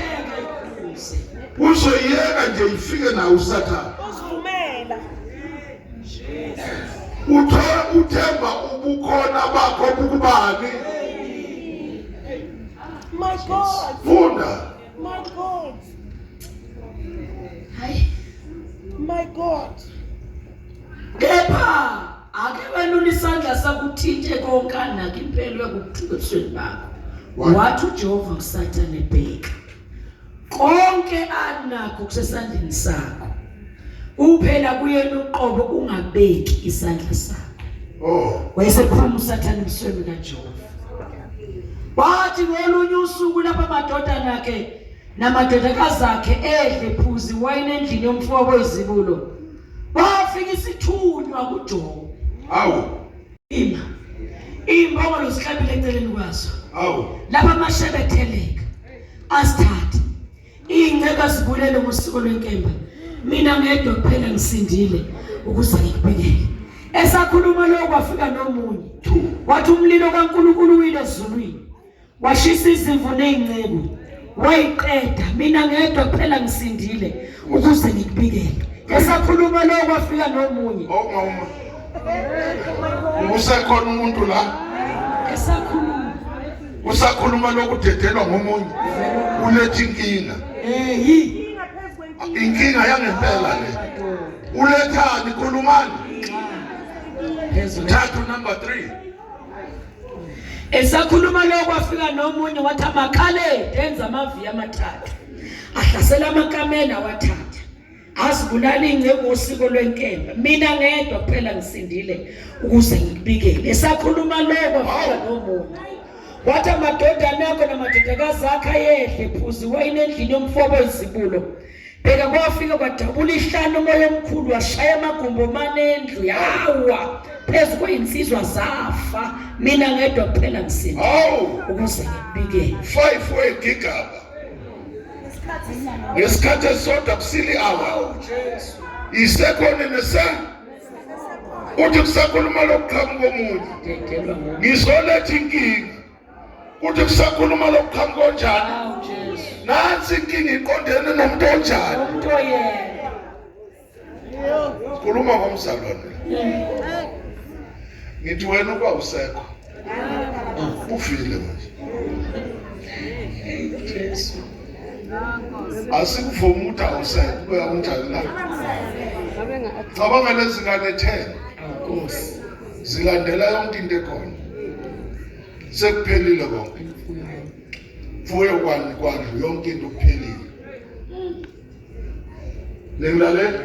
Uzoyiyeka nje ifike nawo uSathane. Uzivumela. Uthola uthemba ubukhona bakho bukubani? My God. Funda. My God. Hayi. My God. Kepha ake welula isandla sakho uthinte konke anakho impela uyakuthuka ebusweni bakho. Wathi uJehova kuSathane bheka. Konke anakho kusesandleni sakho. Kuphela kuyena uqobo ungabeki isandla sakho. Oh. Wayesephuma uSathane ebusweni kaJehova. Wathi ngolunye usuku lapha amadodana akhe namadodakazi akhe edle phuzi wayini endlini yomfowabo izibulo. Wafika isithunywa kuJobe. Awu. Ima. Imbongolo zihlabile eceleni kwazo. Awu. Lapha amashebe etheleka. Asithathe. Iy'nceka zibulele ngosiko lwenkemba. Mina ngedwa kuphela ngisindile ukuze ngikubikele. Esakhuluma lokho kwafika nomunye. Wathi umlilo kaNkulunkulu uwile ezulwini. Washisa izimvu nezinceku. Wayiqeda. Mina ngedwa kuphela ngisindile ukuze ngikubikele. Esakhuluma lokho kwafika nomunye. Oh mama. Usekhona umuntu la. Esakhuluma. Usakhuluma lokhu udedelwa ngomunye. Uletha inkinga. Hey. Inkinga yangempela le. Ulethani khulumani. Thathu number 3. Esakhuluma lokho kwafika nomunye wathi amakhaledi enza amaviyo amathathu ahlasela amakamela awathatha azibulala ingceku ngosiko lwenkemba mina ngedwa kuphela ngisindile ukuze ngikubikele. Esakhuluma lokho kwafika nomunye wathi amadodana akho namadodakazi akho ayehle phuza iwayini endlini yomfobo izibulo. Bheka kwafika kwadabula ihlane umoya omkhulu washaya amagumbi omane endlu yawa phezu kwezinsizwa zafa mina ngedwa kuphela ngisindile ukuze ngikubikele. 5 wegigaba ngesikhathi esisodwa kusili hour isekhona nese uthi kusakhuluma lokuqhamuka omunye ngizoletha inkinga Kuthi kusakhuluma lokuqhamuka onjani? Nansi inkinga iqondene nomuntu onjani? Umuntu oyedwa. Sikhuluma ngomzalwane. Ngithi wena uba usekho. Ufile manje. Jesu. Asikuvumi ukuthi awusekho, ubuya unjani na? Cabanga lezi ngane 10. Nkosi. Zilandela yonke into ekhona. Sekuphelile konke. Mfuyo kwani kwandlu yonke into kuphelile. Ningilalela?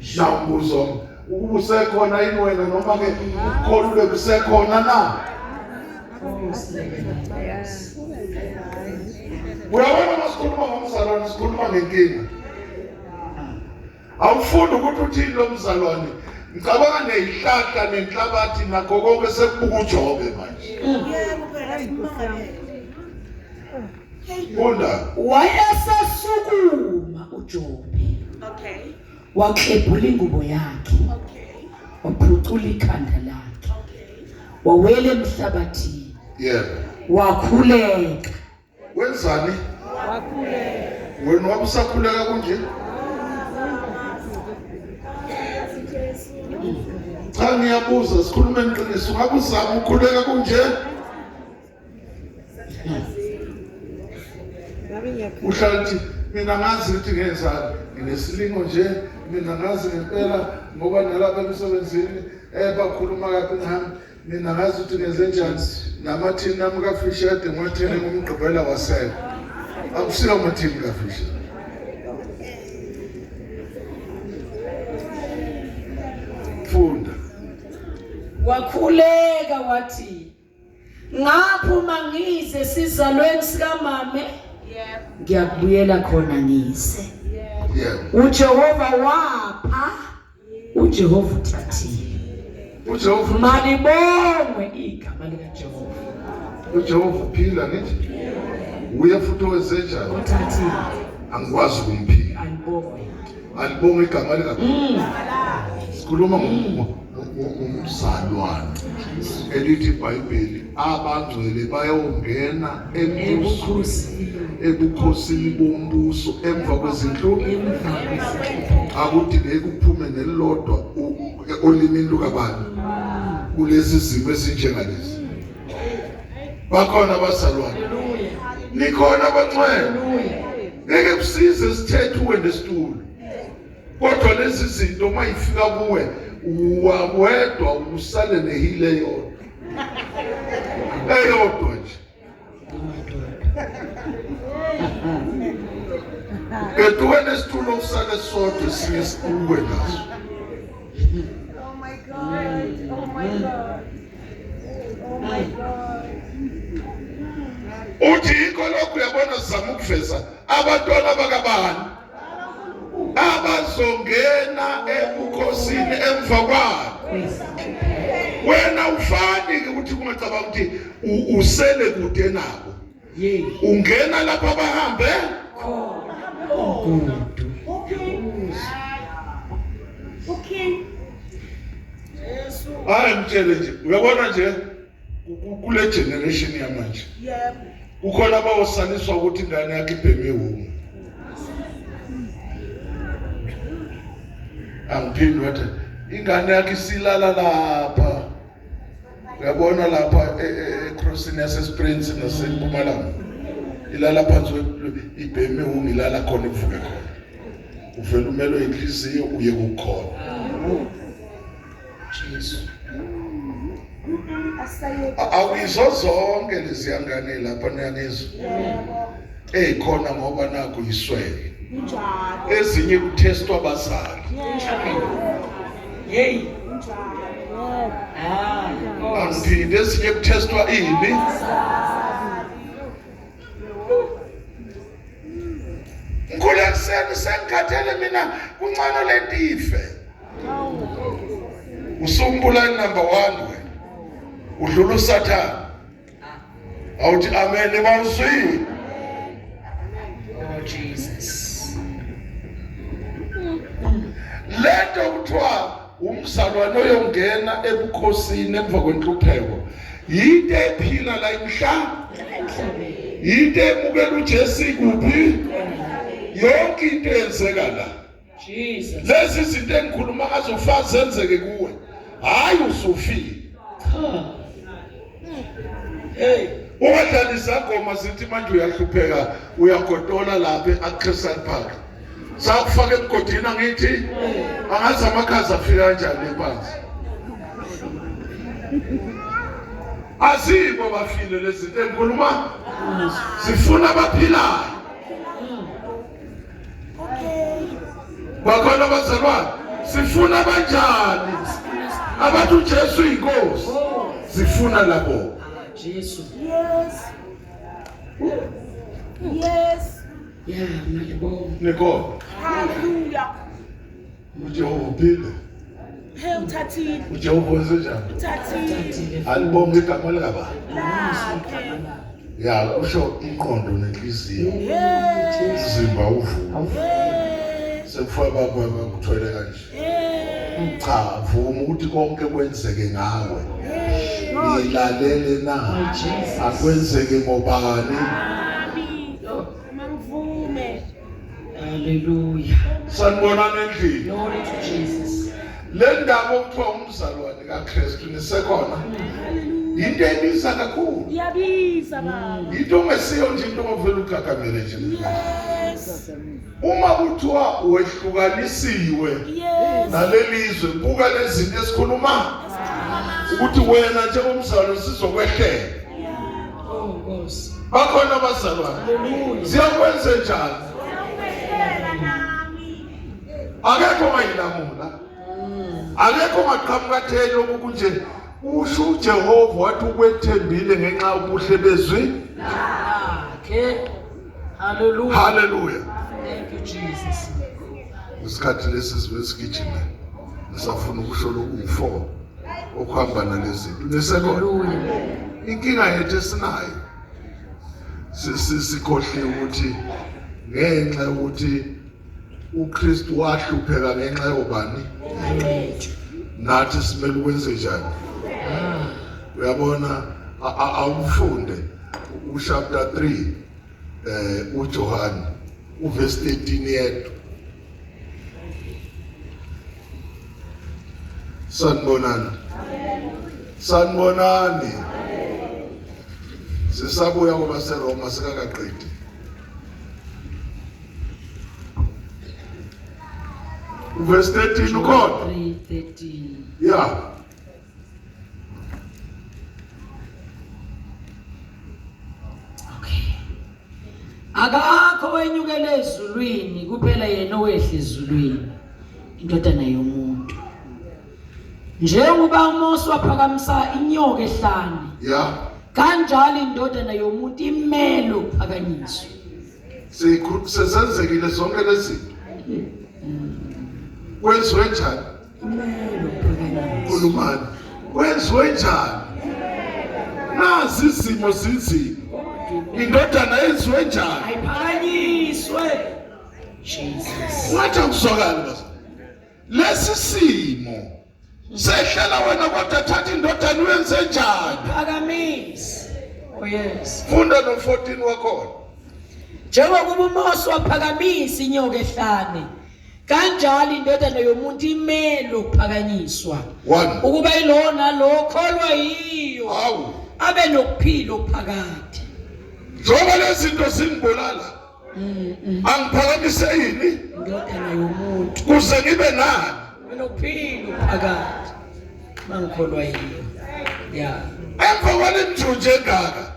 Shawumbuzo ukuba usekhona yini wena noma ke ukukholule kusekhona na? Uyabona masikhuluma ngomzalwane sikhuluma ngenkinga. Awufundi ukuthi uthini lo mzalwane. Ngicabanga nezihlahla nenhlabathi nakho konke sekubuka uJobe manje. Yebo phela simangalele. Funda. Wayesesukuma uJobe. Okay. Waklebhula ingubo yakhe. Okay. Waphucula ikhanda lakhe. Okay. Wawela emhlabathini. Yebo. Wakhuleka. Wenzani? Wakhuleka. Wena wabusakhuleka kunje? Cha ngiyabuza sikhulume ngeqiniso ungabe uzama ukhuleka kunje? Uhlala uthi mina ngazi ukuthi ngenzani nginesilingo nje mina ngazi ngempela ngoba nalapha emsebenzini bakhuluma kabi ngami Mina ngazi ukuthi ngenze njani namathini ami kafishi ade ngiwathenge ngomgqibela wasele. Akusiyo amathini kafishi. Funda. Wakhuleka wathi ngaphuma ngize sizalweni sikamame Yebo. ngiyakubuyela khona ngize. Yebo. uJehova wapha uJehova uthathile. uJehova Malibongwe igama likaJehova. uJehova uphila ngithi. Uye futhi owenzenjani? Uthathile. Angikwazi ukumphila. Alibongwe. Alibongwe igama lika. Sikhuluma ngomzalwane elithi iBhayibheli abangcwele bayongena Ebukhosini. ebukhosini bombuso emva kwezinhlupho Emva kwezinhlupho. akudingeki kuphume nelilodwa olimini lukabani kulezi zimo ezinjengalezi bakhona abazalwane nikhona abancwele ngeke kusize sithethe uwe nesitulo kodwa lezi zinto uma ifika kuwe uwedwa usale nehile eyodwa eyodwa nje Ketuwe nesitulo usale sodwa esinye sikuwe naso. Oh my God. Oh my God. Oh my God. Uthi yikho lokhu uyabona sizama ukuveza abantwana bakabani abazongena ebukhosini emva kwabo. Wena ufani ke ukuthi kungacabanga ukuthi usele kude nabo. Ungena lapha bahambe khona. Kudu. Okay. Hayi ngitshele nje uyabona nje kule generation yamanje. Yebo. Kukhona abawosaliswa ukuthi ingane yakhe ibheme iwungu. Angiphindi wathi ingane yakhe isilala lapha. Uyabona lapha e-crossing yaseSprings naseMpumalanga. Ilala phansi ibheme iwungu ilala khona ivuke khona. Uvela umelwe inhliziyo uye kukhona. Jesu. Awuyizwa zonke leziyangane lapha niyangizwa. Eyikhona ngoba nakho yiswele. Kunjalo. Ezinye kuthestwa abazali. Hey. Kunjalo. Ah, Nkosi. Angiphinde ezinye kuthestwa ini? Ngikhule ekuseni sengikhathele mina kungcono lento ife. Usumbulani number 1 wena. Udlula uSathane. Awuthi amen bawuzwile. Oh Jesus. Lento kuthiwa umzalwane oyongena ebukhosini emva kwenhlupheko yinto ephila la imhla yinto emukela uJesu kuphi yonke into eyenzeka la Jesus. Lezi zinto engikhuluma ngazo fa zenzeke kuwe. Hayi usufile. Cha. Hey. Ungadlali izangoma zithi manje uyahlupheka uyagodola lapha eCrystal Park. Sakufaka emgodini angithi angazi amakhaza afika kanjani phansi. Azibo bafile lezi zinto engikhuluma sifuna abaphilayo. Bakhona abazalwane sifuna abanjani abathi uJesu inkosi sifuna labo Jesu Yes. Yes. Yeah, malibonga. Niko Hallelujah. uJehova uphile Hey uthathile. uJehova wenze njani Uthathile. alibonge igama likababa Lakhe. ya kusho inqondo nenhliziyo Yes. umzimba uvuma Yes. sekufa baba bakuthwele kanje Yes. cha vuma ukuthi konke kwenzeke ngawe ngilalele na akwenzeke ngobani Ami. Mangivume. Hallelujah. Sanibonani endlini. Glory to Jesus. Le ndaba okuthiwa umzalwane kaKristu nisekhona. Into ebiza kakhulu. Iyabiza baba. Into ongesiyo nje into ovela ugagamele nje. Yes. Uma kuthiwa wehlukanisiwe Yes. nalelizwe buka lezi zinto esikhuluma ukuthi wena njengomzalwane sizokwehlela. Oh Nkosi. Bakhona abazalwane. Hallelujah. Siyakwenze njani? Uyakwehlela nami. Akekho ongayilamula. Akekho ongaqhamuka athele lokhu kunje. Usho uJehova wathi ukwethembile ngenxa yobuhle bezwi. Lakhe. Hallelujah. Hallelujah. Thank you Jesus. Isikhathi lesi sibe sigijima. Ngisafuna ukusho lokhu u4 okuhamba nalezi zinto. Nisekhona. Hallelujah. Inkinga yethu esinayo sikhohle ukuthi ngenxa yokuthi uKristu wahlupheka ngenxa yobani nathi simele ukwenze njani uyabona awufunde uchapter 3 uJohn uverse 13 yedwa sanibonani sanibonani sisabuya kuba seRoma sikakaqedi verse 13 ukhona 3:13. Yeah. Okay. Akakho wenyukele ezulwini kuphela yena owehla ezulwini indodana yomuntu. Njengoba uMose waphakamisa inyoka ehlane Yeah. kanjalo indodana yomuntu imele ukuphakanyiswa. Sezenzekile zonke lezi zinto. Kwenziwe njani? Imele ukuphakanyiswa. Khulumani. Kwenziwe njani? Nazi izimo zinzima. Indodana yenziwe njani? Ayiphakanyiswe. Jesus. Ungathi akuzwakali basa. Lesi simo sehlela wena kodwa thatha indodana uyenze njani? Phakamise. Oh yes. Funda no 14 wakhona. Njengokuba uMose waphakamisa inyoka ehlane, kanjalo indodana yomuntu imele ukuphakanyiswa. 1. Ukuba yilowo nalowo kholwa yiyo Hawu. abe nokuphila okuphakade. Njengoba lezi zinto zingibulala. Angiphakamise yini Indodana yomuntu kuze ngibe nani? enokuphila okuphakade. Mangikholwa yiyo. Yeah. Emva kwale mjunje engaka.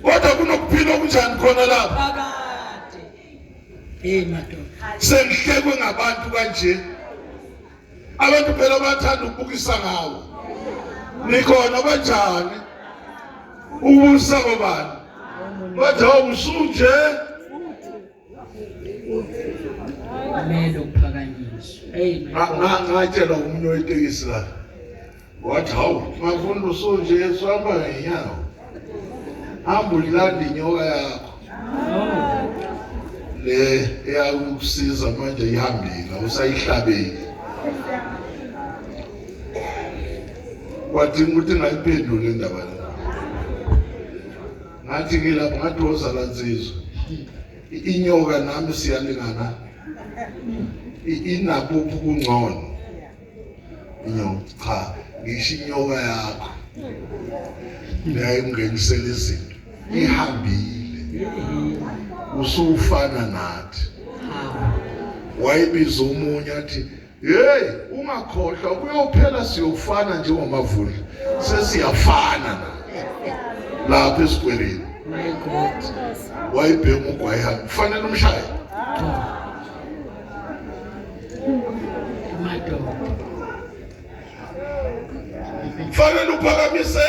Kodwa kunokuphila okunjani khona lapha? Phakade. Hey madoda. Sengihlekwe ngabantu kanje. Abantu phela bathanda ukubukisa ngawo. Nikhona banjani? Ubusa kobani? Bathi awusunje. Kumele ukuphakanyiswa. Hey madoda. Ngatshelwa umunye wetekisi la. Wathi hawu mafunda usunje suhamba ngenyawo. Hamba uyilanda inyoka yakho. Le eyakusiza manje ihambile awusayihlabeli. Wadinga ukuthi ngayiphendule indaba le. Ngathi ngilapha ngathi woza la nsizwa. Inyoka nami siyalingana. Inabuphi kungcono. Inyoka cha ngisho inyoka yakho. Leyayingenisela izinto. Ihambile. Usufana nathi. Wayibiza omunye athi hey ungakhohlwa kuyophela siyofana njengomavundla. Sesiyafana na. Lapha esikwereni. My God. Wayibhema ugwayi hamba. Kufanele umshaye. Madoda. Kufanele uphakamise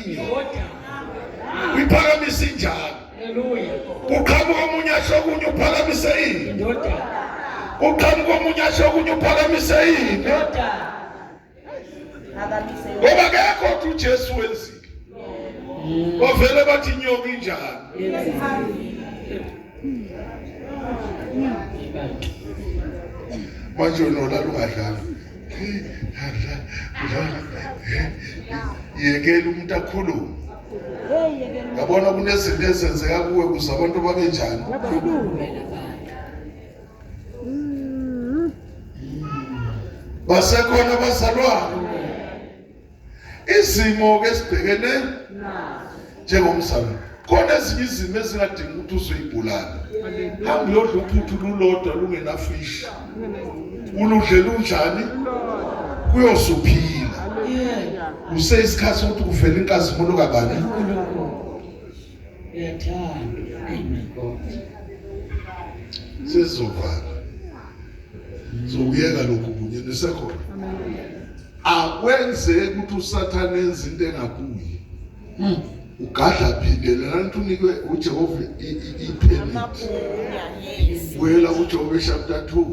inyoka. Uyiphakamise injalo. Haleluya. Uqhamuka omunye asho okunye uphakamise ini. Indoda. Uqhamuka omunye asho okunye uphakamise ini. Indoda. Ngoba akekho othi uJesu wenzile. Bavele bathi inyoka injani. Manje unolala ungadlali. Yekela umuntu akhulume. Yabona kunezinto ezenzeka kuwe kuze abantu babe njani. Basekhona abazalwane. Izimo ke sibhekene njengomzalwane. Khona ezinye izimo ezingadingi ukuthi uzoyibulala. Hamba uyodla uphuthu lulodwa lungenafishi. Uludle lunjani? Kuyosuphila. Kuseyisikhathi sokuthi kuvele inkazimulo kabani? Uyathanda. Hey my God. Sizovala. Sokuyeka lokhu kunye nisekhona. Akwenzeki ukuthi uSathane enze into engakuye. Ugadla phinde lana nto unikwe uJehova ipermit. Buyela kuJobe chapter 2.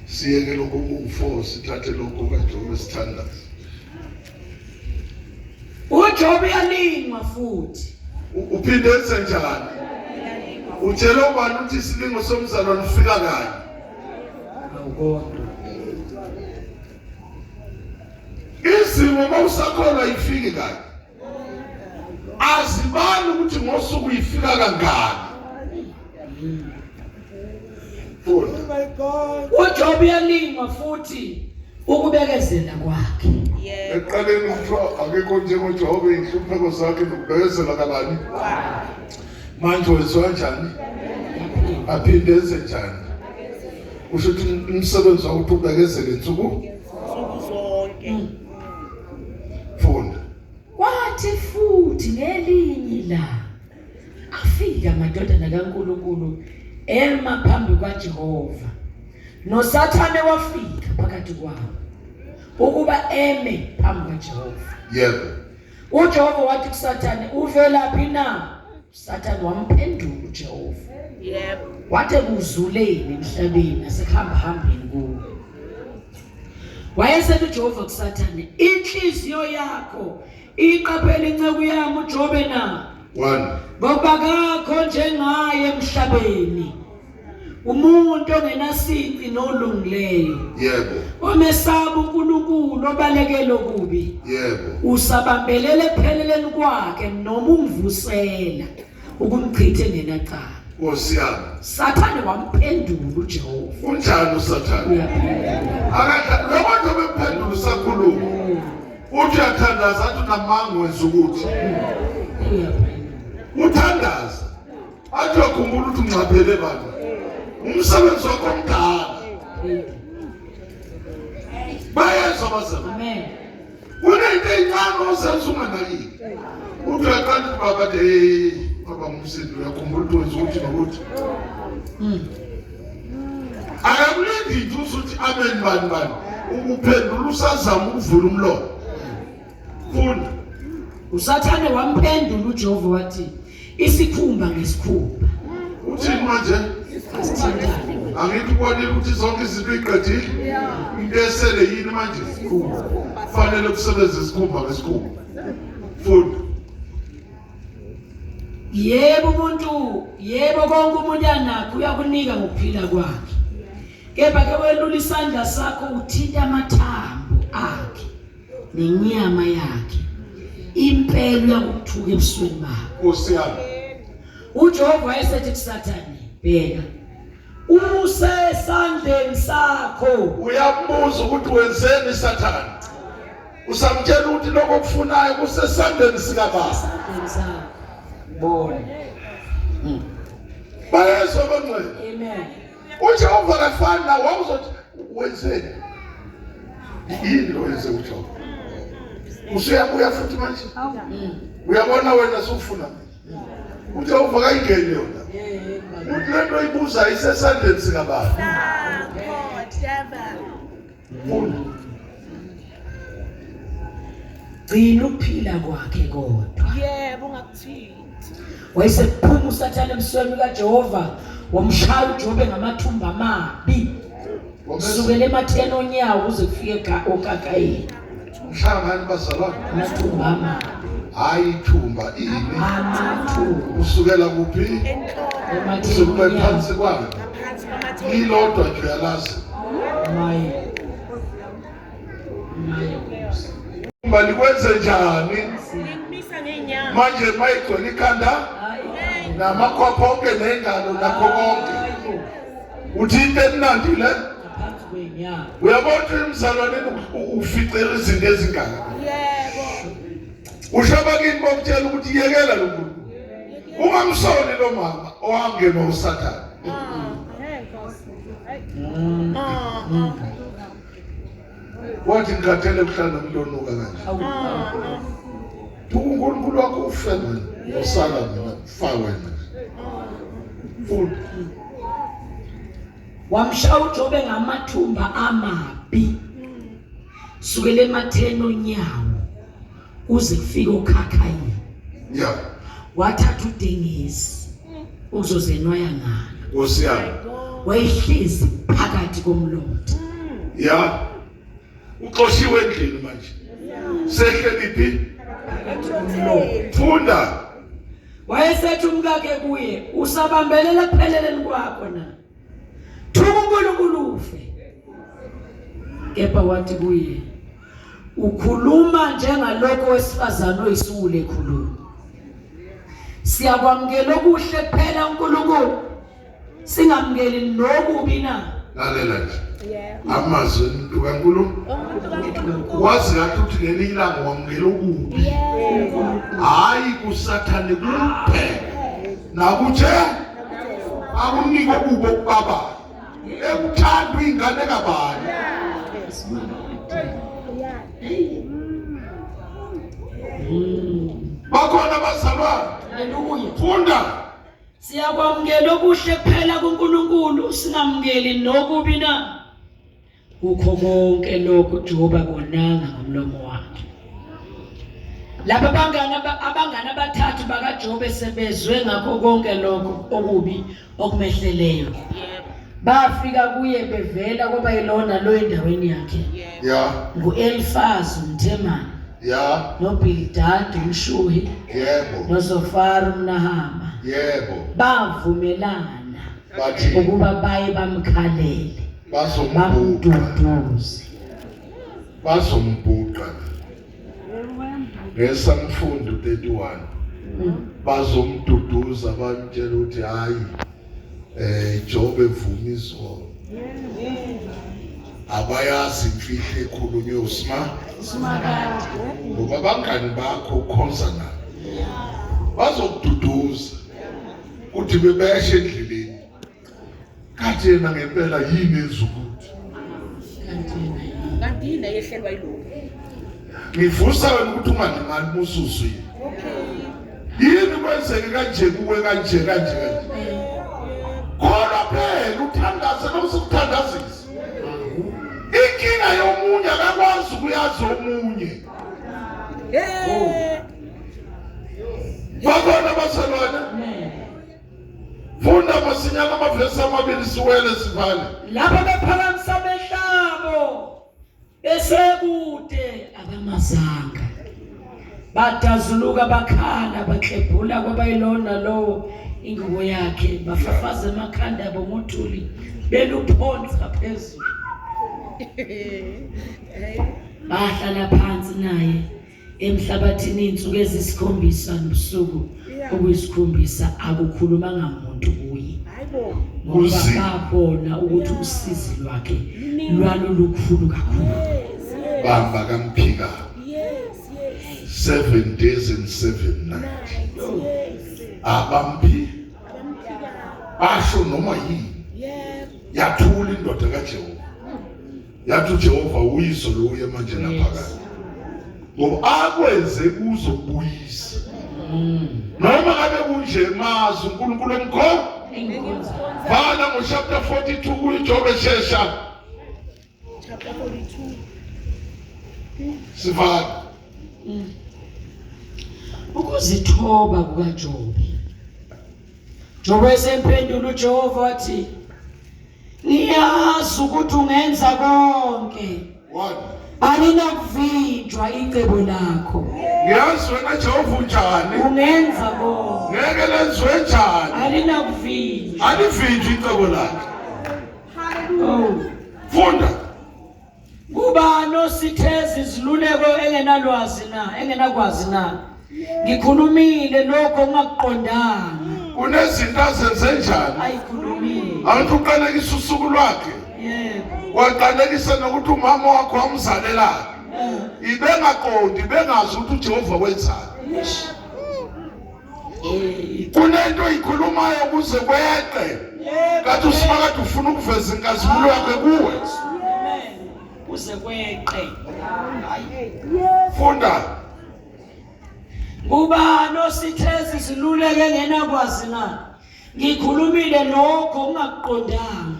Siyeke lokhu ku-4 sithathe lokhu kaJobe sithandaze. uJobe uyalingwa futhi. Uphinde enze njani? Utshela ubani ukuthi isilingo somzalwane ufika kanye? Awukodwa. Izimo uma usakholwa ifiki kanye. Azibani ukuthi ngosuku ifika kangaki. Funda. uJobe uyalingwa futhi ukubekezela kwakhe. Ekuqaleni kuthiwa akekho njengoJobe inhlupheko zakhe nokubekezela kabani. Manje wenziwa kanjani? Aphinde enze njani? Kusho ukuthi umsebenzi wakho ukuthi ubekezele insuku zonke. Funda. Kwathi futhi ngelinye ilanga afika amadodana kaNkulunkulu ema phambi kwaJehova noSathane wafika phakathi kwabo ukuba eme phambi kwaJehova. Yebo. uJehova wathi kuSathane, uvelaphi na? uSathane wamphendula uJehova. Yebo. Wathi ekuzuleni emhlabeni nasekuhamba hambeni kuwo. Wayesethi uJehova kuSathane, inhliziyo yakho iqaphela inceku yami uJobe na? 1. Ngoba kakho njengaye emhlabeni umuntu ongenasici nolungileyo. Yebo. Omesaba uNkulunkulu obalekela okubi. Yebo. Usabambelele ekupheleleni kwakhe noma umvusela ukumchitha engenacala. Nkosi yami. Sathane wamphendula uJehova. Unjani uSathane? Uyaphendula. Akadla lokho bemphendula usakhuluma. Uthi uyathandaza athi unamanga wenza ukuthi. Uyaphendula. Uthandaza. Athi uyakhumbula ukuthi ungcaphele bani. Umsebenzi wakho omdala. Bayezwa abazalwane. Amen. Kunento encane ozenza unganakile. Uthi uyaqala ukuthi baba de hey baba ngumsindo uyakhumbula ukuthi wenza ukuthi nokuthi. Akakulindi nje usuthi amen bani bani. Ukuphendula usazama ukuvula umlomo. Funda. Usathane wamphendula uJehova wathi isikhumba ngesikhumba. Uthini manje? Asithintane. Angithi ubonile ukuthi zonke izinto iqedile. Into esele yini manje? Kufanele kusebenze isikhumba ngesikhumba. Funda. Yebo umuntu, yebo konke umuntu anakho uyakunika ngokuphila kwakhe. Kepha ke welula isandla sakho uthinta amathambo akhe nenyama yakhe. Impela uyakuthuka ebusweni bakho. Nkosi yami. UJehova wayesethi kuSathane, bheka usesandleni sakho. Uyambuza ukuthi wenzeni Sathane. Usamtshela ukuthi lokho okufunayo kusesandleni sikababa. Esandleni sakho. Bona. Bayezwa abangcwele. Amen. uJehova akafani nawe wawuzothi wenzeni yini lo wenze uJehova usuyabuya futhi manje uyabona wena sufuna uJehova kayingeni yona uthi lento oyibuza isesandleni sikabani funda Gcina ukuphila kwakhe kodwa. Yebo ungakuthinti. Wayesephuma uSathane emsweni kaJehova wamshaya uJobe ngamathumba amabi. Kusukela ematheni onyawo kuze kufike okakayini. Umshaya ngani bazalwane? Amathumba amabi. Hayi ithumba ini. Amathumba. Kusukela kuphi? Ematheni Kube onyawo. phansi kwayo. Ngaphansi kwamatheni. Lilodwa nje uyalazi. Maye. Maye Nkosi. Uma likwenze njani? Likumisa ngeenyawo. Manje mayigcwele ikhanda Hayi. namakhwapha onke nengalo nakho konke. Hayi. Uthi into emnandi le. Ngaphansi kweenyawo. Uyabona ukuthi umzalwane uficela izinto ezingaka. Yebo. Usho abakini bokutshela ukuthi yekela lo muntu. Ungamsoli lo mama owangenwa uSathane. Wathi ngikhathele kuhlala nomuntu onuka kanje. Awu. Thuka uNkulunkulu wakho ufe wena. Usala mina fa wena. Funda. Wamshaya uJobe ngamathumba amabi. Sukela ematheni onyawo kuze kufike okhakhayini. Yeah. Wathatha udengezi uzozenwaya ngalo. Nkosi yami. Wayehlezi phakathi komlotha. Yeah. Uxoshiwe endlini manje. Sehleli phi? Funda. Wayesethi umkakhe kuye, usabambelela ekupheleleni kwakho na? Thuka uNkulunkulu ufe. Kepha wathi kuye, ukhuluma njengalokho wesifazane oyisiwule ekhuluma. Siyakwamukela okuhle kuphela uNkulunkulu. Singamukeli nokubi na? Lalela nje. Yebo. Amazwi omuntu kaNkulunkulu. Umuntu kaNkulunkulu. Wazi kahle ukuthi ngelinye ilanga wamukela okubi. Yebo. Hayi kuSathane kuphela. Nakuthe akunike okubi okubabayo. Ekuthanda ingane kabani. Bakhona abazalwane. Haleluya. Funda. Siyakwamukela okuhle kuphela kuNkulunkulu, singamukeli nokubi na? Kukho konke lokhu Joba konanga ngomlomo wakhe. Laba bangani abangani abathathu bakaJobe sebezwe ngakho konke lokho okubi okumehleleyo. Yebo. Bafika kuye bevela kwaba yilona lo endaweni yakhe. Yebo. Yeah. Ngu-Elifazi umThemani, Yeah. noBildadi umShuhi, Yebo. noZofari umNahama. Yebo. Bavumelana Bathi ukuba baye bamkhalele, bazombhuqa. bamduduze. Bazombhuqa. Ngesamfundo 31. Bazomduduza bamtshela ukuthi hayi Jobe vuma izono. Abayazi imfihlo ekhulunywe uSima. Ngoba abangani bakho ukhonza nabo. Bazokududuza. Uthi bebeshe endleleni. Kanti yena ngempela yini enza ukuthi Kanti yena yini? Kanti yini Behlelwa yilokho. Ngivusa wena ukuthi ungalimali uma usuzwile. Yini kwenzeke kanje kuwe kanje kanje kanje. Kholwa phela uthandaze noma usukuthandazisa. Inkinga yomunye akakwazi ukuyazi omunye. Hey. Bakhona abazalwane. Funda masinyane amavesi amabili siwele sivale. Lapho bephakamisa amehlabo besekude abamazanga badazuluka bakhala baklebhula kwabayilona lowo ingubo yakhe bafafaza emakhanda abo ngothuli beluphonsa phezulu bahlala phansi naye emhlabathini izinsuku ezisikhombisa nobusuku okuyisikhombisa akukhulumanga muntu kuye ngoba babona ukuthi usizi lwakhe lwalulukhulu kakhulu. Bamba kamphika. 7 days and 7 nights. Abamphi basho noma yini. Yathula indoda kaJehova. Yathi uJehova uyizolo uye manje naphakade. Ngoba akwenze kuzobuyisa. Noma ngabe kunje mazi uNkulunkulu omkhulu. Bhala ngo chapter 42 kuJobe shesha. Chapter 42. Sivala. Ukuzithoba kukaJobe. Jobe esemphendula uJehova wathi Ngiyazi ukuthi ungenza konke. One. Alinakuvinjwa icebo lakho. Ngiyazi wena Jehova unjani. Ungenza konke. Ngeke lenziwe njani. Alinakuvinjwa. Alivinjwa icebo lakhe. Oh. Funda. Kubani ositheza iziluleko engenalwazi na, engenakwazi na? Ngikhulumile lokho ongakuqondanga. Kunezinto azenze njani? Ayikhulumile. Angithi uqalekisa usuku lwakhe. Yebo. Waqalekisa nokuthi umama wakho wamzalelani. Ibengaqondi, bengazi ukuthi uJehova wenzani. Kunento oyikhulumayo kuze kweqe. Kathi uSimakade ufuna ukuveza inkazimulo yakhe kuwe. Kuze kweqe. Funda. Ubani osithezi siluleke engenakwazi na? Ngikhulumile lokho ungakuqondanga.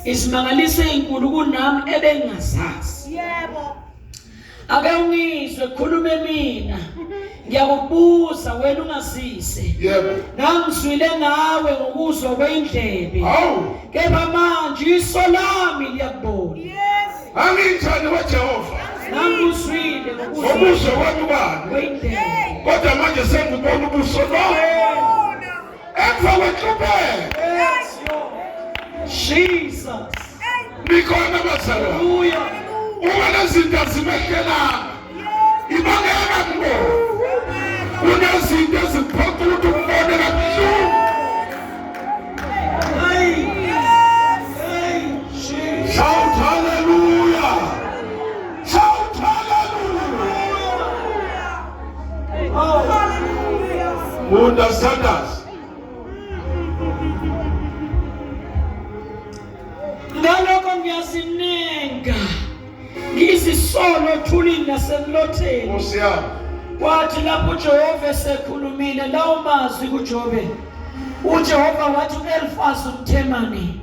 Izimangaliso ezinkulu kunami ebengingazazi. Yebo. Ake ungizwe khulume mina. Ngiyakubuza wena ungazise. Yebo. Ngangizwile ngawe ngokuzwa kwendlebe. Hawu. Kepha manje iso lami liyakubona. Yes. Anginjani weJehova. Nganguzwile ngokuzwa kwami bani. Kwendlebe. Kodwa manje sengibona ubuso lo. Emva kwenhlupheko. Yes. Jesus. Nikhona bazalwane. Hallelujah. Uma lezinto azimehlelanga. Ibangeka ngibona. Kunezinto ezikuphoqa ukuthi umbone kabuhlungu. Hey. Hey. Jesus. Shout hallelujah. Shout hallelujah. Oh. Funda Sanders. Ngalokho ngiyazinenga ngizisolo othulini nasemlotheni. Nkosi yami. Kwathi lapho uJehova esekhulumile lawo mazwi kuJobe, uJehova wathi u-Elifazi umThemani,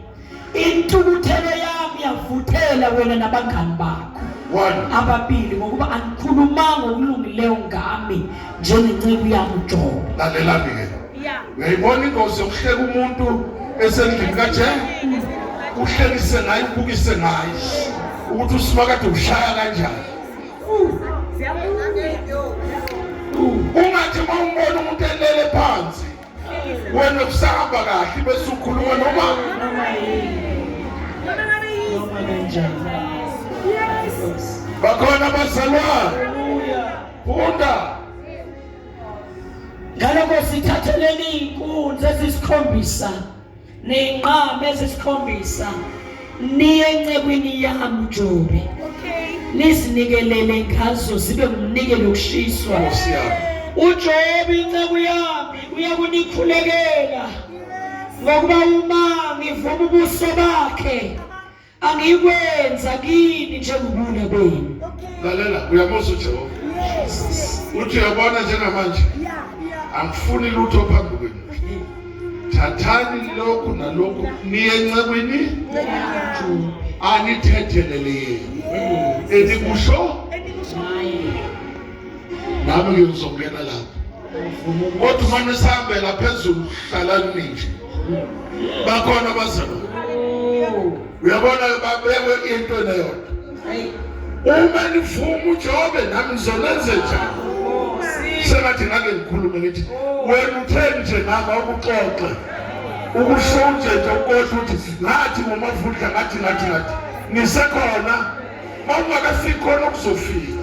intukuthelo yami yavuthela wena nabangani bakho One. ababili, ngokuba anikhulumanga okulungileyo ngami njengenceku yami uJobe. Lalelani ke. Yeah. Uyayibona ingozi yokuhleka umuntu esendlini kaJehova? Uhlekise ngaye ubukise ngaye ukuthi uSimakade ushaya kanjani. Ungathi uma umbona umuntu elele phansi wena kusahamba kahle bese ukhuluma noma Noma yini, Noma ngabe yini. noma kanjani. Yes. bakhona abazalwane. Hallelujah. Funda. Ngalokho sithatheleni iy'nkunzi ezisikhombisa ney'nqama ezisikhombisa niye encekwini yami uJobe Okay. nizinikelele ngazo zibe ngumnikelo wokushiswa. Nkosi yami. UJobe inceku yami uyakunikhulekela ngokuba uma ngivuma ubuso bakhe angiyikwenza kini njengobuna benu. Okay. Lalela, uyamuzwa uJehova. Uthi uyabona njengamanje. Angifuni lutho phambi kwenu. Thathani lokhu nalokhu niye encekwini anithethelele yena. Enikusho nami ngizongena lapho. Kodwa uma nisihambela phezulu hlalani ninje. Bakhona abazalwane. Uyabona babekwe into eneyodwa. Uma nivuma uJobe nami ngizonenze njani? Sengathi ngake ngikhulume ngithi wena uthe nje ngama ukuxoxe ukusho nje nje ukodwa ukuthi ngathi ngomavundla ngathi ngathi ngathi ngisekhona mawungakafiki khona okuzofika.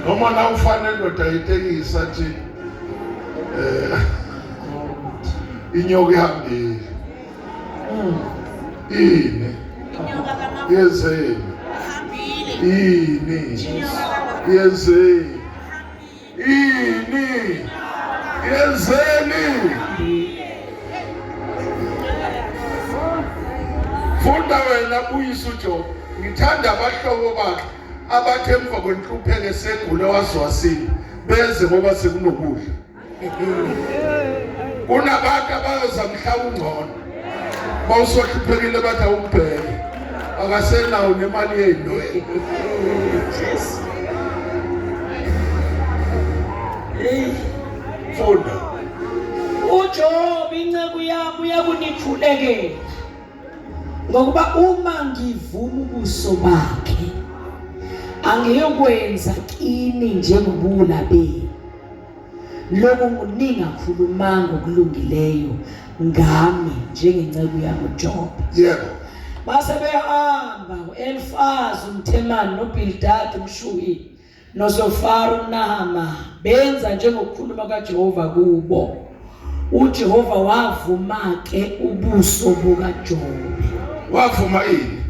Noma na ufana indoda yetekisi athi eh inyoka ihambile. Ini? Yenzeni? Ini? Yenzeni? Ini? Yenzeni? Funda wena buyisa uJobe. Ngithanda abahlobo bakhe abathe emva kwenhlupheko esegule wazwasile beze ngoba sekunokudla. Kunabantu abayoza mhla ungcono. Bawusohluphekile bathi awumbheke. Akasenawo nemali yey'nwele. Jesu. Hey. Funda. UJobe inceku yami uyakunikhulekela. Ngokuba uma ngivuma ubuso bakhe angiyokwenza kini njengobuwula benu. Lokhu ningakhulumanga okulungileyo ngami njengenceku yami uJobe. Yebo. Base behamba uElfazi umThemani noBildad umShuhi noZofari umNahama benza njengokukhuluma kaJehova kubo. UJehova wavuma ke ubuso bukaJobe. Wavuma ini?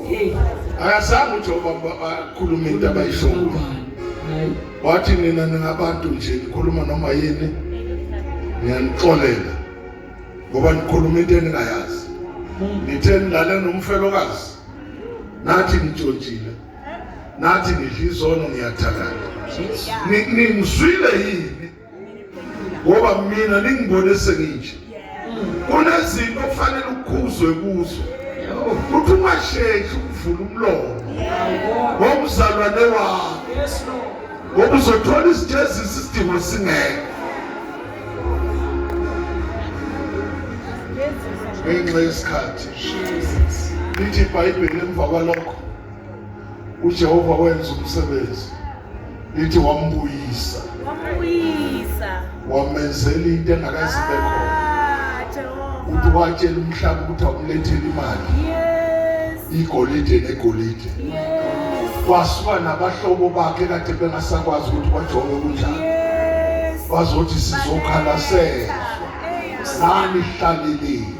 Hey, Akazange uJehova akhulume into abayishoyo. hayi. Wathi nina ningabantu nje nikhuluma noma yini ngiyanixolela ngoba nikhuluma into eningayazi. Nithe nilale nomfelokazi nathi nitshontshile nathi ngidla izono ngiyathakatha. Ningizwile yini? Ngoba mina ningibone senginje. Kunezinto okufanele ukukhuzwe kuzo. Uthi ungasheshi ukuvula umlomo ngomzalwane wakho. Yes Lord. Ngoba uzothola isijeziso isidingo singekho. Ngenxa yesikhathi. Lithi iBhayibheli emva kwalokho uJehova wenza umsebenzi. Lithi wambuyisa. Wambuyisa. Wamenzela into engakaze ibe khona. Ah, Jehova. Uthi watshela umhlaba ukuthi awumlethele imali. Yes. Igolide negolide. Yes. Wasuka nabahlobo bakhe kade bengasakwazi ukuthi kwaJobe kunjani. Yes. Bazothi sizokhala sezwa. Nani hlaleleni.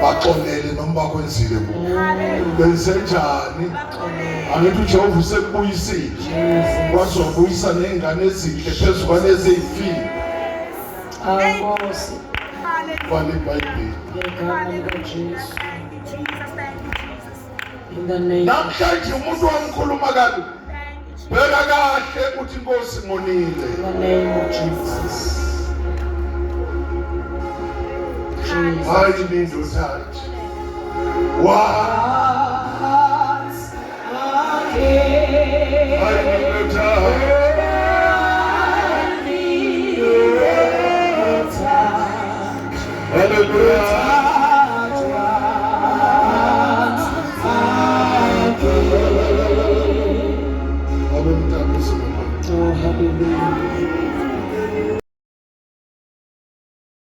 Baxolele noma bakwenzile kubo. Benzenjani? Angithi uJehova usekubuyisile. Wazobuyisa nezingane ezinhle phezu kwalezi ezifile. Awu Nkosi, Bhala iBhayibheli. ngegama likaJesu. Thank you, Jesus. Thank you, Jesus. In the name of Namhlanje umuntu wamkhuluma kabi. Thank you, Jesus. Bheka kahle uthi Nkosi ngonile. In the name of Jesus. Jesus. Hayi nindothathi. Wa Once again. hayi nindothathi. Hallelujah. Abe mntaka uSibonga. Oh, hallelujah.